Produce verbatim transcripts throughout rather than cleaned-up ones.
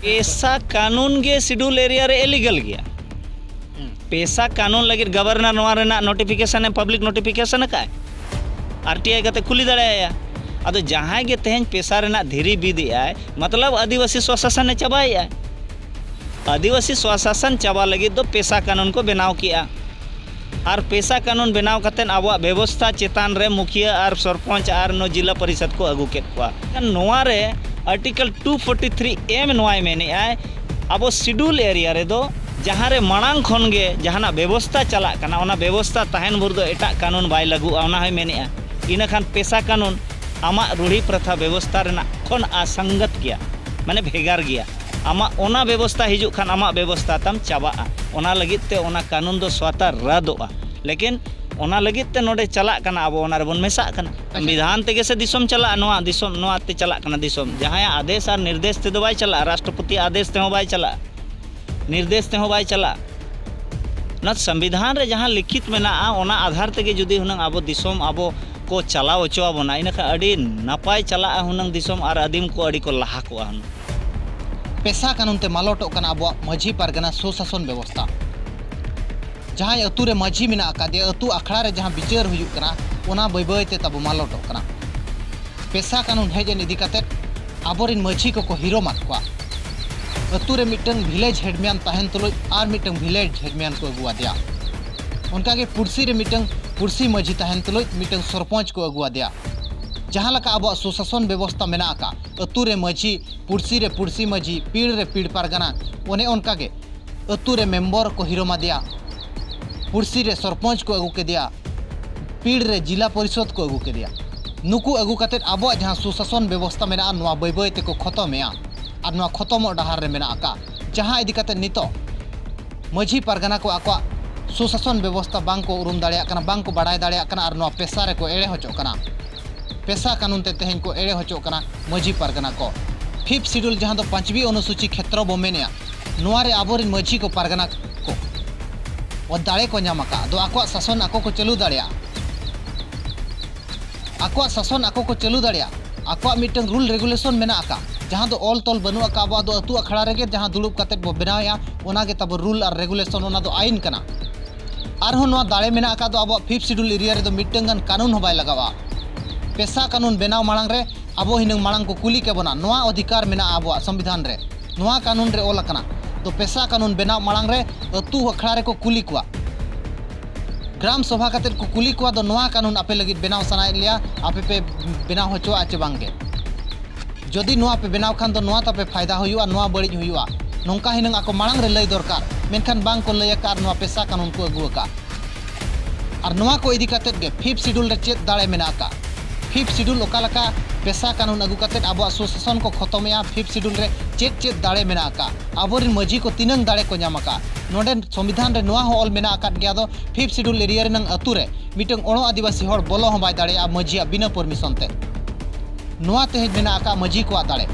ᱯᱮᱥᱟ ᱠᱟᱹᱱᱩᱱ ᱜᱮ schedule area ᱨᱮ ᱤᱞᱤᱜᱟᱞ ᱜᱮᱭᱟ᱾ ᱯᱮᱥᱟ ᱠᱟᱹᱱᱩᱱ ᱞᱟᱹᱜᱤᱫ ᱜᱚᱵᱷᱚᱨᱱᱚᱨ ᱱᱚᱣᱟ ᱨᱮᱱᱟᱜ ᱱᱳᱴᱤᱯᱷᱤᱠᱮᱥᱚᱱ ᱮ ᱯᱟᱵᱽᱞᱤᱠ ᱱᱳᱴᱤᱯᱷᱤᱠᱮᱥᱚᱱ ᱟᱠᱟᱫ? ᱟᱨ ᱴᱤ ᱟᱭ ᱠᱟᱛᱮ ᱠᱩᱞᱤ ᱫᱟᱲᱮᱭᱟᱭᱟ᱾ ᱟᱫᱚ ᱡᱟᱦᱟᱸᱭ ᱜᱮ ᱛᱮᱦᱮᱧ ᱯᱮᱥᱟ ᱨᱮᱱᱟᱜ ᱫᱷᱤᱨᱤ ᱵᱤᱫ ᱮᱫᱟᱭ, ᱢᱚᱛᱞᱚᱵ ᱟᱹᱫᱤᱵᱟᱹᱥᱤ ᱥᱚᱥᱟᱥᱚᱱᱮ ᱪᱟᱵᱟᱭᱮᱫᱼᱟ᱾ ᱟᱹᱫᱤᱵᱟᱹᱥᱤ ᱥᱚᱥᱟᱥᱚᱱ ᱪᱟᱵᱟ ᱞᱟᱹᱜᱤᱫ ᱫᱚ ᱯᱮᱥᱟ ᱠᱟᱹᱱᱩᱱ ᱠᱚ ᱵᱮᱱᱟᱣ ᱠᱮᱜᱼᱟ᱾ ᱟᱨ ᱯᱮᱥᱟ ᱠᱟᱹᱱᱩᱱ ᱵᱮᱱᱟᱣ ᱠᱟᱛᱮᱫ ᱟᱵᱚᱣᱟᱜ ᱵᱮᱵᱚᱥᱛᱷᱟ ᱪᱮᱛᱟᱱ ᱨᱮ ᱢᱩᱠᱷᱤᱭᱟᱹ ᱟᱨ ᱥᱚᱨᱯᱚᱧᱪ ᱟᱨ ᱱᱚ ᱡᱤᱞᱟ ᱯᱚᱨᱤᱥᱚᱫᱽ ᱠᱚ ᱟᱹᱜᱩ ᱠᱮᱫ ᱠᱚᱣᱟ᱾ ᱱᱚᱣᱟ ᱨᱮ ᱟᱨᱴᱤᱠᱮᱞ ᱴᱩ ᱯᱷᱳᱨᱴᱤ ᱛᱷᱨᱤ ᱮᱢ ᱱᱚᱣᱟᱭ ᱢᱮᱱᱮᱫᱼᱟᱭ, ᱟᱵᱚ ᱥᱤᱰᱩᱞ ᱮᱨᱤᱭᱟ ᱨᱮᱫᱚ ᱡᱟᱦᱟᱸ ᱨᱮ ᱢᱟᱲᱟᱝ ᱠᱷᱚᱱ ᱜᱮ ᱡᱟᱦᱟᱱᱟᱜ ᱵᱮᱵᱚᱥᱛᱷᱟ ᱪᱟᱞᱟᱜ ᱠᱟᱱᱟ, ᱚᱱᱟ ᱵᱮᱵᱚᱥᱛᱷᱟ ᱛᱟᱦᱮᱱ ᱵᱷᱳᱨ ᱫᱚ ᱮᱴᱟᱜ ᱠᱟᱹᱱᱩᱱ ᱵᱟᱭ ᱞᱟᱹᱜᱩᱜᱼᱟ, ᱚᱱᱟ ᱦᱚᱸᱭ ᱢᱮᱱᱮᱫᱼᱟ᱾ ᱤᱱᱟᱹᱠᱷᱟᱱ ᱯᱮᱥᱟ ᱠᱟᱹᱱᱩᱱ ᱟᱢᱟᱜ ᱨᱩᱲᱦᱤ ᱯᱨᱚᱛᱷᱟ ᱵᱮᱵᱚᱥᱛᱷᱟ ᱨᱮᱱᱟᱜ ᱠᱷᱚᱱ ᱟᱥᱚᱝᱜᱚᱛ ᱜᱮᱭᱟ, ᱢᱟᱱᱮ ᱵᱷᱮᱜᱟᱨ ᱜᱮᱭᱟ᱾ ᱟᱢᱟᱜ ᱚᱱᱟ ᱵᱮᱵᱚᱥᱛᱷᱟ ᱦᱤᱡᱩᱜ ᱠᱷᱟᱱ ᱟᱢᱟᱜ ᱵᱮᱵᱚᱥᱛᱷᱟ ᱛᱟᱢ ᱪᱟᱵᱟᱜᱼᱟ᱾ ᱚᱱᱟ ᱞᱟᱹᱜᱤᱫ ᱛᱮ ᱚᱱᱟ ᱠᱟᱹᱱᱩᱱ ᱫᱚ ᱥᱚᱛᱟ ᱨᱟᱫᱚᱜᱼᱟ᱾ ᱞᱮᱠᱤᱱ ᱚᱱᱟ ᱞᱟᱹᱜᱤᱫ ᱛᱮ ᱱᱚᱰᱮ ᱪᱟᱞᱟᱜ ᱠᱟᱱᱟ, ᱟᱵᱚ ᱚᱱᱟ ᱨᱮᱵᱚᱱ ᱢᱮᱥᱟᱜ ᱠᱟᱱᱟ᱾ ᱥᱚᱝᱵᱤᱫᱷᱟᱱ ᱛᱮᱜᱮ ᱥᱮ ᱫᱤᱥᱚᱢ ᱪᱟᱞᱟᱜᱼᱟ, ᱱᱚᱣᱟ ᱫᱤᱥᱚᱢ ᱱᱚᱣᱟ ᱛᱮ ᱪᱟᱞᱟᱜ ᱠᱟᱱᱟ ᱫᱤᱥᱚᱢ᱾ ᱡᱟᱦᱟᱸᱭᱟᱜ ᱟᱫᱮᱥ ᱟᱨ ᱱᱤᱨᱫᱮᱥ ᱛᱮᱫᱚ ᱵᱟᱭ ᱪᱟᱞᱟᱜᱼᱟ, ᱨᱟᱥᱴᱨᱚᱯᱚᱛᱤ ᱟᱫᱮᱥ ᱛᱮᱦᱚᱸ ᱵᱟᱭ ᱪᱟᱞᱟᱜᱼᱟ, ᱱᱤᱨᱫᱮᱥ ᱛᱮᱦᱚᱸ ᱵᱟᱭ ᱪᱟᱞᱟᱜᱼᱟ᱾ ᱚᱱᱟ ᱥᱚᱝᱵᱤᱫᱷᱟᱱ ᱨᱮ ᱡᱟᱦᱟᱸ ᱞᱤᱠᱷᱤᱛ ᱢᱮᱱᱟᱜᱼᱟ, ᱚᱱᱟ ᱟᱫᱷᱟᱨ ᱛᱮᱜᱮ ᱡᱩᱫᱤ ᱦᱩᱱᱟᱹᱝ ᱟᱵᱚ ᱫᱤᱥᱚᱢ ᱟᱵᱚ ᱠᱚ ᱪᱟᱞᱟᱣ ᱦᱚᱪᱚ ᱟᱵᱚᱱᱟ, ᱤᱱᱟᱹᱠᱷᱟᱱ ᱟᱹᱰᱤ ᱱᱟᱯᱟᱭ ᱪᱟᱞᱟᱜᱼᱟ ᱦᱩᱱᱟᱹᱝ ᱫᱤᱥᱚᱢ, ᱟᱨ ᱟᱹᱫᱤᱢ ᱠᱚ ᱟᱹᱰᱤ ᱠᱚ ᱞᱟᱦᱟ ᱠᱚᱜᱼᱟ ᱦᱩᱱᱟᱹᱝ᱾ ᱯᱮᱥᱟ ᱠᱟᱹᱱᱩᱱ ᱛᱮ ᱢᱟᱞᱚᱴᱚᱜ ᱠᱟᱱᱟ ᱟᱵᱚᱣᱟᱜ ᱢᱟᱹᱡᱷᱤ ᱯᱟᱨᱜᱟᱱᱟ ᱥᱩᱥᱟᱥᱚᱱ ᱵᱮᱵᱚᱥᱛᱷᱟ᱾ ᱡᱟᱦᱟᱸᱭ ᱟᱹᱛᱩ ᱨᱮ ᱢᱟᱹᱡᱷᱤ ᱢᱮᱱᱟᱜ ᱟᱠᱟᱫᱮᱭᱟ, ᱟᱹᱛᱩ ᱟᱠᱷᱲᱟ ᱨᱮ ᱡᱟᱦᱟᱸ ᱵᱤᱪᱟᱹᱨ ᱦᱩᱭᱩᱜ ᱠᱟᱱᱟ, ᱚᱱᱟ ᱵᱟᱹᱭ ᱵᱟᱹᱭ ᱛᱮ ᱛᱟᱵᱚ ᱢᱟᱞᱚᱴᱚᱜ ᱠᱟᱱᱟ᱾ ᱯᱮᱥᱟ ᱠᱟᱹᱱᱩᱱ ᱦᱮᱡ ᱮᱱ ᱤᱫᱤ ᱠᱟᱛᱮᱫ ᱟᱵᱚᱨᱮᱱ ᱢᱟᱹᱡᱷᱤ ᱠᱚᱠᱚ ᱦᱤᱨᱚᱢᱟᱫ ᱠᱚᱣᱟ᱾ ᱟᱹᱛᱩ ᱨᱮ ᱢᱤᱫᱴᱟᱝ ᱵᱷᱤᱞᱮᱡᱽ ᱦᱮᱰᱢᱮᱱ ᱛᱟᱦᱮᱱ ᱛᱩᱞᱩᱡ ᱟᱨ ᱢᱤᱫᱴᱟᱝ ᱵᱷᱤᱞᱮᱡᱽ ᱦᱮᱰᱢᱮᱱ ᱠᱚ ᱟᱹᱜᱩ ᱟᱫᱮᱭᱟ᱾ ᱚᱱᱠᱟᱜᱮ ᱯᱩᱲᱥᱤ ᱨᱮ ᱢᱤᱫᱴᱟᱝ ᱯᱩᱲᱥᱤ ᱢᱟᱹᱡᱷᱤ ᱛᱟᱦᱮᱱ ᱛᱩᱞᱩᱡ ᱢᱤᱫᱴᱟᱝ ᱥᱚᱨᱯᱚᱧᱪ ᱠᱚ ᱟᱹᱜᱩ ᱟᱫᱮᱭᱟ᱾ ᱡᱟᱦᱟᱸ ᱞᱮᱠᱟ ᱟᱵᱚᱣᱟᱜ ᱥᱩᱥᱟᱥᱚᱱ ᱵᱮᱵᱚᱥᱛᱷᱟ ᱢᱮᱱᱟᱜ ᱟᱠᱟᱫ, ᱟᱹᱛᱩ ᱨᱮ ᱢᱟᱹᱡᱷᱤ, ᱯᱩᱲᱥᱤ ᱨᱮ ᱯᱩᱲᱥᱤ ᱢᱟᱹᱡᱷᱤ, ᱯᱤᱲ ᱨᱮ ᱯᱤᱲ ᱯᱟᱨᱜᱟᱱᱟ, ᱚᱱᱮ ᱚᱱᱠᱟᱜᱮ ᱟᱹᱛᱩ ᱨᱮ ᱢᱮᱢᱵᱚᱨ ᱠᱚ ᱦᱤᱨᱚᱢ ᱟᱫᱮᱭᱟ, ᱯᱩᱲᱥᱤ ᱨᱮ ᱥᱚᱨᱯᱚᱧᱪ ᱠᱚ ᱟᱹᱜᱩ ᱠᱮᱫᱮᱭᱟ, ᱯᱤᱲ ᱨᱮ ᱡᱤᱞᱟ ᱯᱚᱨᱤᱥᱚᱫᱽ ᱠᱚ ᱟᱹᱜᱩ ᱠᱮᱫᱮᱭᱟ᱾ ᱱᱩᱠᱩ ᱟᱹᱜᱩ ᱠᱟᱛᱮᱫ ᱟᱵᱚᱣᱟᱜ ᱡᱟᱦᱟᱸ ᱥᱩᱥᱟᱥᱚᱱ ᱵᱮᱵᱚᱥᱛᱷᱟ ᱢᱮᱱᱟᱜᱼᱟ, ᱱᱚᱣᱟ ᱵᱟᱹᱭ ᱵᱟᱹᱭ ᱛᱮᱠᱚ ᱠᱷᱚᱛᱚᱢᱮᱜᱼᱟ᱾ ᱟᱨ ᱱᱚᱣᱟ ᱠᱷᱚᱛᱚᱢᱚᱜ ᱰᱟᱦᱟᱨ ᱨᱮ ᱢᱮᱱᱟᱜ ᱟᱠᱟᱫ, ᱡᱟᱦᱟᱸ ᱤᱫᱤ ᱠᱟᱛᱮᱫ ᱱᱤᱛᱚᱜ ᱢᱟᱹᱡᱷᱤ ᱯᱟᱨᱜᱟᱱᱟ ᱠᱚ ᱟᱠᱚᱣᱟᱜ ᱥᱩᱥᱟᱥᱚᱱ ᱵᱮᱵᱚᱥᱛᱷᱟ ᱵᱟᱝ ᱠᱚ ᱩᱨᱩᱢ ᱫᱟᱲᱮᱭᱟᱜ ᱠᱟᱱᱟ, ᱵᱟᱝ ᱠᱚ ᱵᱟᱲᱟᱭ ᱫᱟᱲᱮᱭᱟᱜ ᱠᱟᱱᱟ, ᱟᱨ ᱱᱚᱣᱟ ᱯᱮᱥᱟ ᱨᱮᱠᱚ ᱮᱲᱮ ᱦᱚᱪᱚᱜ ᱠᱟᱱᱟ᱾ ᱯᱮᱥᱟ ᱠᱟᱹᱱᱩᱱ ᱛᱮ ᱛᱮᱦᱮᱧ ᱠᱚ ᱮᱲᱮ ᱦᱚᱪᱚᱜ ᱠᱟᱱᱟ ᱢᱟᱹᱡᱷᱤ ᱯᱟᱨᱜᱟᱱᱟ ᱠᱚ᱾ ᱯᱷᱤᱯᱛᱷ ᱥᱤᱰᱩᱞ, ᱡᱟᱦᱟᱸ ᱫᱚ ᱯᱟᱸᱪᱣᱤ ᱚᱱᱩᱥᱩᱪᱤ ᱠᱷᱮᱛᱨᱚ ᱵᱚ ᱢᱮᱱᱮᱜᱼᱟ, ᱱᱚᱣᱟ ᱨᱮ ᱟᱵᱚᱨᱮᱱ ᱢᱟᱹᱡᱷᱤ ᱠᱚ ᱯᱟᱨᱜᱟᱱᱟ ᱠᱚ ᱫᱟᱲᱮ ᱠᱚ ᱧᱟᱢ ᱟᱠᱟᱫ ᱫᱚ ᱟᱠᱚᱣᱟᱜ ᱥᱟᱥᱚᱱ ᱟᱠᱚ ᱠᱚ ᱪᱟᱹᱞᱩ ᱫᱟᱲᱮᱭᱟᱜᱼᱟ᱾ ᱟᱠᱚᱣᱟᱜ ᱥᱟᱥᱚᱱ ᱟᱠᱚ ᱠᱚ ᱪᱟᱹᱞᱩ ᱫᱟᱲᱮᱭᱟᱜᱼᱟ᱾ ᱟᱠᱚᱣᱟᱜ ᱢᱤᱫᱴᱟᱝ ᱨᱩᱞ ᱨᱮᱜᱩᱞᱮᱥᱚᱱ ᱢᱮᱱᱟᱜ ᱟᱠᱟᱫ, ᱡᱟᱦᱟᱸ ᱫᱚ ᱚᱞ ᱛᱚᱞ ᱵᱟᱹᱱᱩᱜ ᱟᱠᱟᱫ᱾ ᱟᱵᱚᱣᱟᱜ ᱫᱚ ᱟᱹᱛᱩ ᱟᱠᱷᱲᱟ ᱨᱮᱜᱮ ᱡᱟᱦᱟᱸ ᱫᱩᱲᱩᱵ ᱠᱟᱛᱮᱫ ᱵᱚ ᱵᱮᱱᱟᱣᱮᱫᱼᱟ, ᱚᱱᱟ ᱜᱮ ᱛᱟᱵᱚ ᱨᱩᱞ ᱟᱨ ᱨᱮᱜᱩᱞᱮᱥᱚᱱ, ᱚᱱᱟ ᱫᱚ ᱟᱭᱤᱱ ᱠᱟᱱᱟ᱾ ᱟᱨᱦᱚᱸ ᱱᱚᱣᱟ ᱫᱟᱲᱮ ᱢᱮᱱᱟᱜ ᱟᱠᱟᱫ ᱫᱚ ᱟᱵᱚᱣᱟᱜ ᱯᱷᱤᱯᱛᱷ ᱥᱤᱰᱩᱞ ᱮᱨᱤᱭᱟ ᱨᱮᱫᱚ ᱢᱤᱫᱴᱟᱝ ᱜᱟᱱ ᱠᱟᱹᱱᱩᱱ ᱦᱚᱸ ᱵᱟᱭ ᱞᱟᱜᱟᱣᱟ᱾ ᱯᱮᱥᱟ ᱠᱟᱹᱱᱩᱱ ᱵᱮᱱᱟᱣ ᱢᱟᱲᱟᱝ ᱨᱮ ᱟᱵᱚ ᱦᱤᱱᱟᱹᱝ ᱢᱟᱲᱟᱝ ᱠᱚ ᱠᱩᱞᱤ ᱠᱮᱵᱚᱱᱟ, ᱱᱚᱣᱟ ᱚᱫᱷᱤᱠᱟᱨ ᱢᱮᱱᱟᱜᱼᱟ ᱟᱵᱚᱣᱟᱜ ᱥᱚᱝᱵᱤᱫᱷᱟᱱ ᱨᱮ, ᱱᱚᱣᱟ ᱠᱟᱹᱱᱩᱱ ᱨᱮ ᱚᱞ ᱟᱠᱟᱱᱟ᱾ ᱛᱚ ᱯᱮᱥᱟ ᱠᱟᱹᱱᱩᱱ ᱵᱮᱱᱟᱣ ᱢᱟᱲᱟᱝ ᱨᱮ ᱟᱹᱛᱩ ᱟᱠᱷᱲᱟ ᱨᱮᱠᱚ ᱠᱩᱞᱤ ᱠᱚᱣᱟ, ᱜᱨᱟᱢ ᱥᱚᱵᱷᱟ ᱠᱟᱛᱮᱫ ᱠᱚ ᱠᱩᱞᱤ ᱠᱚᱣᱟ, ᱫᱚ ᱱᱚᱣᱟ ᱠᱟᱹᱱᱩᱱ ᱟᱯᱮ ᱞᱟᱹᱜᱤᱫ ᱵᱮᱱᱟᱣ ᱥᱟᱱᱟᱭᱮᱫ ᱞᱮᱭᱟ, ᱟᱯᱮ ᱯᱮ ᱵᱮᱱᱟᱣ ᱦᱚᱪᱚᱣᱟᱜᱼᱟ ᱪᱮ ᱵᱟᱝᱜᱮ? ᱡᱩᱫᱤ ᱱᱚᱣᱟ ᱯᱮ ᱵᱮᱱᱟᱣ ᱠᱷᱟᱱ ᱫᱚ ᱱᱚᱣᱟ ᱛᱟᱯᱮ ᱯᱷᱟᱭᱫᱟ ᱦᱩᱭᱩᱜᱼᱟ, ᱱᱚᱣᱟ ᱵᱟᱹᱲᱤᱡ ᱦᱩᱭᱩᱜᱼᱟ, ᱱᱚᱝᱠᱟ ᱦᱤᱱᱟᱹᱝ ᱟᱠᱚ ᱢᱟᱲᱟᱝ ᱨᱮ ᱞᱟᱹᱭ ᱫᱚᱨᱠᱟᱨ᱾ ᱢᱮᱱᱠᱷᱟᱱ ᱵᱟᱝ ᱠᱚ ᱞᱟᱹᱭ ᱟᱠᱟᱫ ᱟᱨ ᱱᱚᱣᱟ ᱯᱮᱥᱟ ᱠᱟᱹᱱᱩᱱ ᱠᱚ ᱟᱹᱜᱩ ᱟᱠᱟᱫ᱾ ᱟᱨ ᱱᱚᱣᱟ ᱠᱚ ᱤᱫᱤ ᱠᱟᱛᱮᱫ ᱜᱮ ᱯᱷᱤᱯᱛᱷ ᱥᱤᱰᱩᱞ ᱨᱮ ᱪᱮᱫ ᱫᱟᱲᱮ ᱢᱮᱱᱟᱜ ᱟᱠᱟᱫ? ᱯᱷᱤᱯᱛᱷ ᱥᱤᱰᱩᱞ ᱚᱠᱟ ᱞᱮᱠᱟ ᱯᱮᱥᱟ ᱠᱟᱹᱱᱩᱱ ᱟᱹᱜᱩ ᱠᱟᱛᱮᱫ ᱟᱵᱚᱣᱟᱜ ᱥᱩᱥᱟᱥᱚᱱ ᱠᱚ ᱠᱷᱚᱛᱚᱢᱮᱜᱼᱟ? ᱯᱷᱤᱯᱛᱷ ᱥᱤᱰᱩᱞ ᱨᱮ ᱪᱮᱫ ᱪᱮᱫ ᱫᱟᱲᱮ ᱢᱮᱱᱟᱜ ᱟᱠᱟᱫ? ᱟᱵᱚᱨᱮᱱ ᱢᱟᱹᱡᱷᱤ ᱠᱚ ᱛᱤᱱᱟᱹᱝ ᱫᱟᱲᱮ ᱠᱚ ᱧᱟᱢ ᱟᱠᱟᱫ? ᱱᱚᱰᱮ ᱥᱚᱝᱵᱤᱫᱷᱟᱱ ᱨᱮ ᱱᱚᱣᱟ ᱦᱚᱸ ᱚᱞ ᱢᱮᱱᱟᱜ ᱟᱠᱟᱫ ᱜᱮᱭᱟ, ᱫᱚ ᱯᱷᱤᱯᱛᱷ ᱥᱤᱰᱩᱞ ᱮᱨᱤᱭᱟ ᱨᱮᱱᱟᱝ ᱟᱹᱛᱩ ᱨᱮ ᱢᱤᱫᱴᱟᱝ ᱚᱲᱚ ᱟᱹᱫᱤᱵᱟᱹᱥᱤ ᱦᱚᱲ ᱵᱚᱞᱚ ᱦᱚᱸ ᱵᱟᱭ ᱫᱟᱲᱮᱭᱟᱜᱼᱟ ᱢᱟᱹᱡᱷᱤᱭᱟᱜ ᱵᱤᱱᱟᱹ ᱯᱟᱨᱢᱤᱥᱚᱱ ᱛᱮ᱾ ᱱᱚᱣᱟ ᱛᱮᱦᱮᱧ ᱢᱮᱱᱟᱜ ᱟᱠᱟᱫ ᱢᱟᱹᱡᱷᱤ ᱠᱚᱣᱟᱜ ᱫᱟᱲᱮ,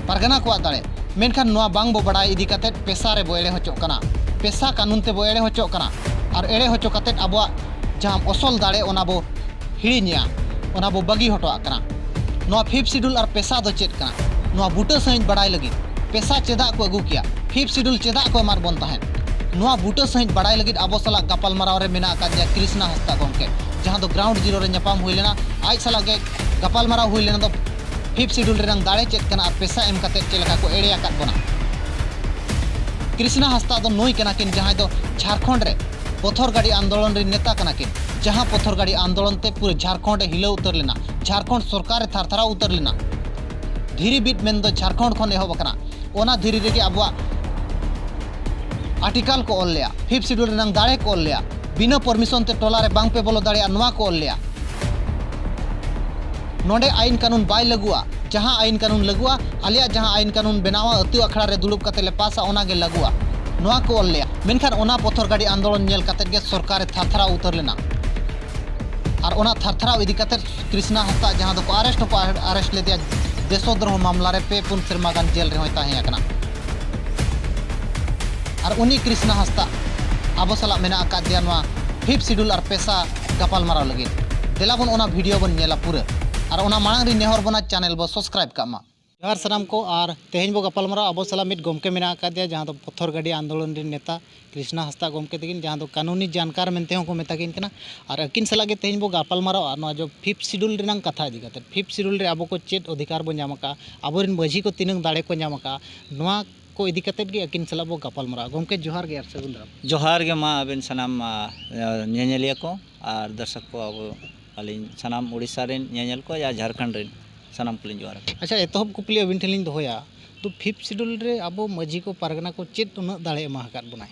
ᱯᱟᱨᱜᱟᱱᱟ ᱠᱚᱣᱟᱜ ᱫᱟᱲᱮ᱾ ᱢᱮᱱᱠᱷᱟᱱ ᱱᱚᱣᱟ ᱵᱟᱝ ᱵᱚ ᱵᱟᱲᱟᱭ ᱤᱫᱤ ᱠᱟᱛᱮᱫ ᱯᱮᱥᱟ ᱨᱮᱵᱚ ᱮᱲᱮ ᱦᱚᱪᱚᱜ ᱠᱟᱱᱟ, ᱯᱮᱥᱟ ᱠᱟᱹᱱᱩᱱ ᱛᱮᱵᱚ ᱮᱲᱮ ᱦᱚᱪᱚᱜ ᱠᱟᱱᱟ᱾ ᱟᱨ ᱮᱲᱮ ᱦᱚᱪᱚ ᱠᱟᱛᱮᱫ ᱟᱵᱚᱣᱟᱜ ᱡᱟᱦᱟᱸ ᱚᱥᱚᱞ ᱫᱟᱲᱮ, ᱚᱱᱟ ᱵᱚ ᱦᱤᱲᱤᱧᱮᱜᱼᱟ, ᱚᱱᱟ ᱵᱚ ᱵᱟᱹᱜᱤ ᱦᱚᱴᱚᱣᱟᱜ ᱠᱟᱱᱟ᱾ ᱱᱚᱣᱟ ᱯᱷᱤᱯᱛᱷ ᱥᱤᱰᱩᱞ ᱟᱨ ᱯᱮᱥᱟ ᱫᱚ ᱪᱮᱫ ᱠᱟᱱᱟ? ᱱᱚᱣᱟ ᱵᱩᱴᱟᱹ ᱥᱟᱺᱦᱤᱡ ᱵᱟᱲᱟᱭ ᱞᱟᱹᱜᱤᱫ ᱯᱮᱥᱟ ᱪᱮᱫᱟᱜ ᱠᱚ ᱟᱹᱜᱩ ᱠᱮᱭᱟ, ᱯᱷᱤᱯᱛᱷ ᱥᱤᱰᱩᱞ ᱪᱮᱫᱟᱜ ᱠᱚ ᱮᱢᱟᱫ ᱵᱚᱱ ᱛᱟᱦᱮᱸᱫ, ᱱᱚᱣᱟ ᱵᱩᱴᱟᱹ ᱥᱟᱺᱦᱤᱡ ᱵᱟᱲᱟᱭ ᱞᱟᱹᱜᱤᱫ ᱟᱵᱚ ᱥᱟᱞᱟᱜ ᱜᱟᱯᱟᱞᱢᱟᱨᱟᱣ ᱨᱮ ᱢᱮᱱᱟᱜ ᱟᱠᱟᱫ ᱜᱮᱭᱟ ᱠᱨᱤᱥᱱᱟ ᱦᱟᱸᱥᱫᱟ ᱜᱚᱢᱠᱮ, ᱡᱟᱦᱟᱸ ᱫᱚ ᱜᱨᱟᱣᱩᱱᱰ ᱡᱤᱨᱳ ᱨᱮ ᱧᱟᱯᱟᱢ ᱦᱩᱭ ᱞᱮᱱᱟ᱾ ᱟᱡ ᱥᱟᱞᱟᱜ ᱜᱮ ᱜᱟᱯᱟᱞᱢᱟᱨᱟᱣ ᱦᱩᱭ ᱞᱮᱱᱟ ᱫᱚ ᱯᱷᱤᱯᱛᱷ ᱥᱤᱰᱩᱞ ᱨᱮᱱᱟᱝ ᱫᱟᱲᱮ ᱪᱮᱫ ᱠᱟᱱᱟ ᱟᱨ ᱯᱮᱥᱟ ᱮᱢ ᱠᱟᱛᱮᱫ ᱪᱮᱫ ᱞᱮᱠᱟ ᱠᱚ ᱮᱲᱮ ᱟᱠᱟᱫ ᱵᱚᱱᱟ᱾ ᱠᱨᱤᱥᱱᱟ ᱦᱟᱸᱥᱫᱟ ᱫᱚ ᱱᱩᱭ ᱠᱟᱱᱟ ᱠᱤᱱ ᱡᱟᱦᱟᱸᱭ ᱫᱚ ᱡᱷᱟᱲᱠᱷᱚᱸᱰ ᱨᱮ ᱯᱚᱛᱷᱚᱨ ᱜᱟᱹᱰᱤ ᱟᱱᱫᱳᱞᱚᱱ ᱨᱮᱱ ᱱᱮᱛᱟ ᱠᱟᱱᱟ ᱠᱤᱱ, ᱡᱟᱦᱟᱸ ᱯᱚᱛᱷᱚᱨ ᱜᱟᱹᱰᱤ ᱟᱱᱫᱳᱞᱚᱱ ᱛᱮ ᱯᱩᱨᱟᱹ ᱡᱷᱟᱲᱠᱷᱚᱸᱰ ᱮ ᱦᱤᱞᱟᱹᱣ ᱩᱛᱟᱹᱨ ᱞᱮᱱᱟ, ᱡᱷᱟᱲᱠᱷᱚᱸᱰ ᱥᱚᱨᱠᱟᱨ ᱮ ᱛᱷᱟᱨ ᱛᱷᱟᱨᱟᱣ ᱩᱛᱟᱹᱨ ᱞᱮᱱᱟ᱾ ᱫᱷᱤᱨᱤ ᱵᱤᱫ ᱢᱮᱱᱫᱚ ᱡᱷᱟᱲᱠᱷᱚᱸᱰ ᱠᱷᱚᱱ ᱮᱦᱚᱵ ᱟᱠᱟᱱᱟ, ᱚᱱᱟ ᱫᱷᱤᱨᱤ ᱨᱮᱜᱮ ᱟᱵᱚᱣᱟᱜ ᱟᱨᱴᱤᱠᱟᱞ ᱠᱚ ᱚᱞ ᱞᱮᱜᱼᱟ, ᱯᱷᱤᱯᱛᱷ ᱥᱤᱰᱩᱞ ᱨᱮᱱᱟᱝ ᱫᱟᱲᱮ ᱠᱚ ᱚᱞ ᱞᱮᱜᱼᱟ, ᱵᱤᱱᱟᱹ ᱯᱟᱨᱢᱤᱥᱚᱱ ᱛᱮ ᱴᱚᱞᱟ ᱨᱮ ᱵᱟᱝ ᱯᱮ ᱵᱚᱞᱚ ᱫᱟᱲᱮᱭᱟᱜᱼᱟ, ᱱᱚᱣᱟ ᱠᱚ ᱚᱞ ᱞᱮᱜᱼᱟ᱾ ᱱᱚᱰᱮ ᱟᱭᱤᱱ ᱠᱟᱹᱱᱩᱱ ᱵᱟᱭ ᱞᱟᱹᱜᱩᱜᱼᱟ, ᱡᱟᱦᱟᱸ ᱟᱭᱤᱱ ᱠᱟᱹᱱᱩᱱ ᱞᱟᱹᱜᱩᱜᱼᱟ, ᱟᱞᱮᱭᱟᱜ ᱡᱟᱦᱟᱸ ᱟᱭᱤᱱ ᱠᱟᱹᱱᱩᱱ ᱵᱮᱱᱟᱣᱟ, ᱟᱹᱛᱩ ᱟᱠᱷᱲᱟ ᱨᱮ ᱫᱩᱲᱩᱵ ᱠᱟᱛᱮ ᱞᱮ ᱯᱟᱥᱟ, ᱚᱱᱟ ᱜᱮ ᱞᱟᱹᱜᱩᱜᱼᱟ, ᱱᱚᱣᱟ ᱠᱚ ᱚᱞ ᱞᱮᱜᱼᱟ᱾ ᱢᱮᱱᱠᱷᱟᱱ ᱚᱱᱟ ᱯᱚᱛᱷᱚᱨ ᱜᱟᱹᱰᱤ ᱟᱱᱫᱳᱞᱚᱱ ᱧᱮᱞ ᱠᱟᱛᱮ ᱜᱮ ᱥᱚᱨᱠᱟᱨ ᱮ ᱛᱷᱟᱨ ᱛᱷᱟᱨᱟᱣ ᱩᱛᱟᱹᱨ ᱞᱮᱱᱟ᱾ ᱟᱨ ᱚᱱᱟ ᱛᱷᱟᱨ ᱛᱷᱟᱨᱟᱣ ᱤᱫᱤ ᱠᱟᱛᱮ ᱠᱨᱤᱥᱱᱟ ᱦᱟᱸᱥᱫᱟ, ᱡᱟᱦᱟᱸ ᱫᱚᱠᱚ ᱟᱨᱮᱥᱴ ᱦᱚᱸᱠᱚ ᱟᱨᱮᱥᱴ ᱞᱮᱫᱮᱭᱟ, ᱫᱮᱥᱚᱫᱨᱳᱦᱚ ᱢᱟᱢᱞᱟ ᱨᱮ ᱯᱮ ᱯᱩᱱ ᱥᱮᱨᱢᱟ ᱜᱟᱱ ᱡᱮᱞ ᱨᱮᱦᱚᱸᱭ ᱛᱟᱦᱮᱸ ᱟᱠᱟᱱᱟ᱾ ᱟᱨ ᱩᱱᱤ ᱠᱨᱤᱥᱱᱟ ᱦᱟᱸᱥᱫᱟ ᱟᱵᱚ ᱥᱟᱞᱟᱜ ᱢᱮᱱᱟᱜ ᱟᱠᱟᱫᱮᱭᱟ ᱱᱚᱣᱟ ᱯᱷᱤᱯᱛᱷ ᱥᱤᱰᱩᱞ ᱟᱨ ᱯᱮᱥᱟ ᱜᱟᱯᱟᱞᱢᱟᱨᱟᱣ ᱞᱟᱹᱜᱤᱫ᱾ ᱫᱮᱞᱟ ᱵᱚᱱ ᱚᱱᱟ ᱵᱷᱤᱰᱤᱭᱳ ᱵᱚᱱ ᱧᱮᱞᱟ ᱯᱩᱨᱟᱹ᱾ ᱟᱨ ᱚᱱᱟ ᱢᱟᱲᱟᱝ ᱨᱮ ᱱᱮᱦᱚᱨ ᱵᱚᱱᱟ ᱪᱮᱱᱮᱞ ᱵᱚ ᱥᱟᱵᱥᱠᱨᱟᱭᱤᱵ ᱠᱟᱜ ᱢᱟ᱾ ᱡᱚᱦᱟᱨ ᱥᱟᱱᱟᱢ ᱠᱚ, ᱟᱨ ᱛᱮᱦᱮᱧ ᱵᱚ ᱜᱟᱯᱟᱞᱢᱟᱨᱟᱣ, ᱟᱵᱚ ᱥᱟᱞᱟᱜ ᱢᱤᱫ ᱜᱚᱢᱠᱮ ᱢᱮᱱᱟᱜ ᱟᱠᱟᱫᱮᱭᱟ, ᱡᱟᱦᱟᱸ ᱫᱚ ᱯᱚᱛᱷᱚᱨ ᱜᱟᱹᱰᱤ ᱟᱱᱫᱳᱞᱚᱱ ᱨᱮᱱ ᱱᱮᱛᱟ ᱠᱨᱤᱥᱱᱟ ᱦᱟᱸᱥᱫᱟ ᱜᱚᱢᱠᱮ ᱛᱟᱹᱠᱤᱱ, ᱡᱟᱦᱟᱸ ᱫᱚ ᱠᱟᱹᱱᱩᱱᱤ ᱡᱟᱱᱠᱟᱨ ᱢᱮᱱᱛᱮ ᱦᱚᱸᱠᱚ ᱢᱮᱛᱟ ᱠᱤᱱ ᱠᱟᱱᱟ᱾ ᱟᱨ ᱟᱹᱠᱤᱱ ᱥᱟᱞᱟᱜ ᱜᱮ ᱛᱮᱦᱮᱧ ᱵᱚ ᱜᱟᱯᱟᱞᱢᱟᱨᱟᱣᱟ ᱱᱚᱣᱟ ᱡᱚ ᱯᱷᱤᱯᱛᱷ ᱥᱤᱰᱩᱞ ᱨᱮᱱᱟᱝ ᱠᱟᱛᱷᱟ ᱤᱫᱤ ᱠᱟᱛᱮᱫ᱾ ᱯᱷᱤᱯᱛᱷ ᱥᱤᱰᱩᱞ ᱨᱮ ᱟᱵᱚ ᱠᱚ ᱪᱮᱫ ᱚᱫᱷᱤᱠᱟᱨ ᱵᱚ ᱧᱟᱢ ᱟᱠᱟᱫᱼᱟ, ᱟᱵᱚᱨᱮᱱ ᱢᱟᱹᱡᱷᱤ ᱠᱚ ᱛᱤᱱᱟᱹᱝ ᱫᱟᱲᱮ ᱠᱚ ᱧᱟᱢ ᱟᱠᱟᱫᱼᱟ, ᱱᱚᱣᱟ ᱠᱚ ᱤᱫᱤ ᱠᱟᱛᱮᱫ ᱜᱮ ᱟᱹᱠᱤᱱ ᱥᱟᱞᱟᱜ ᱵᱚ ᱜᱟᱯᱟᱞᱢᱟᱨᱟᱣᱟ᱾ ᱜᱚᱢᱠᱮ, ᱡᱚᱦᱟᱨ ᱜᱮ ᱟᱨ ᱥᱟᱹᱜᱩᱱ ᱫᱟᱨᱟᱢ᱾ ᱡᱚᱦᱟᱨ ᱜᱮ ᱢᱟ ᱟᱵᱮᱱ ᱥᱟᱱᱟᱢ, ᱟ, ᱧᱮᱧᱮᱞᱤᱭᱟᱹ ᱠᱚ ᱟᱨ ᱫᱚᱨᱥᱚᱠ ᱠᱚ, ᱟᱵᱚ ᱟᱹᱞᱤᱧ ᱥᱟᱱᱟᱢ ᱩᱲᱤᱥᱥᱟ ᱨᱮᱱ ᱧᱮᱧᱮᱞ ᱠᱚ ᱟᱨ ᱡᱷᱟᱲᱠᱷᱚᱸᱰ ᱨᱮᱱ ᱥᱟᱱᱟᱢ ᱠᱚᱞᱤᱧ ᱡᱚᱦᱟᱨ ᱟᱠᱚᱣᱟ᱾ ᱟᱪᱪᱷᱟ, ᱮᱛᱚᱦᱚᱵ ᱠᱩᱠᱞᱤ ᱟᱹᱵᱤᱱ ᱴᱷᱮᱱ ᱞᱤᱧ ᱫᱚᱦᱚᱭᱟ, ᱛᱚ ᱯᱷᱤᱯᱛᱷ ᱥᱤᱰᱩᱞ ᱨᱮ ᱟᱵᱚ ᱢᱟᱹᱡᱷᱤ ᱠᱚ ᱯᱟᱨᱜᱟᱱᱟ ᱠᱚ ᱪᱮᱫ ᱩᱱᱟᱹᱜ ᱫᱟᱲᱮ ᱮᱢᱟ ᱟᱠᱟᱫ ᱵᱚᱱᱟᱭ?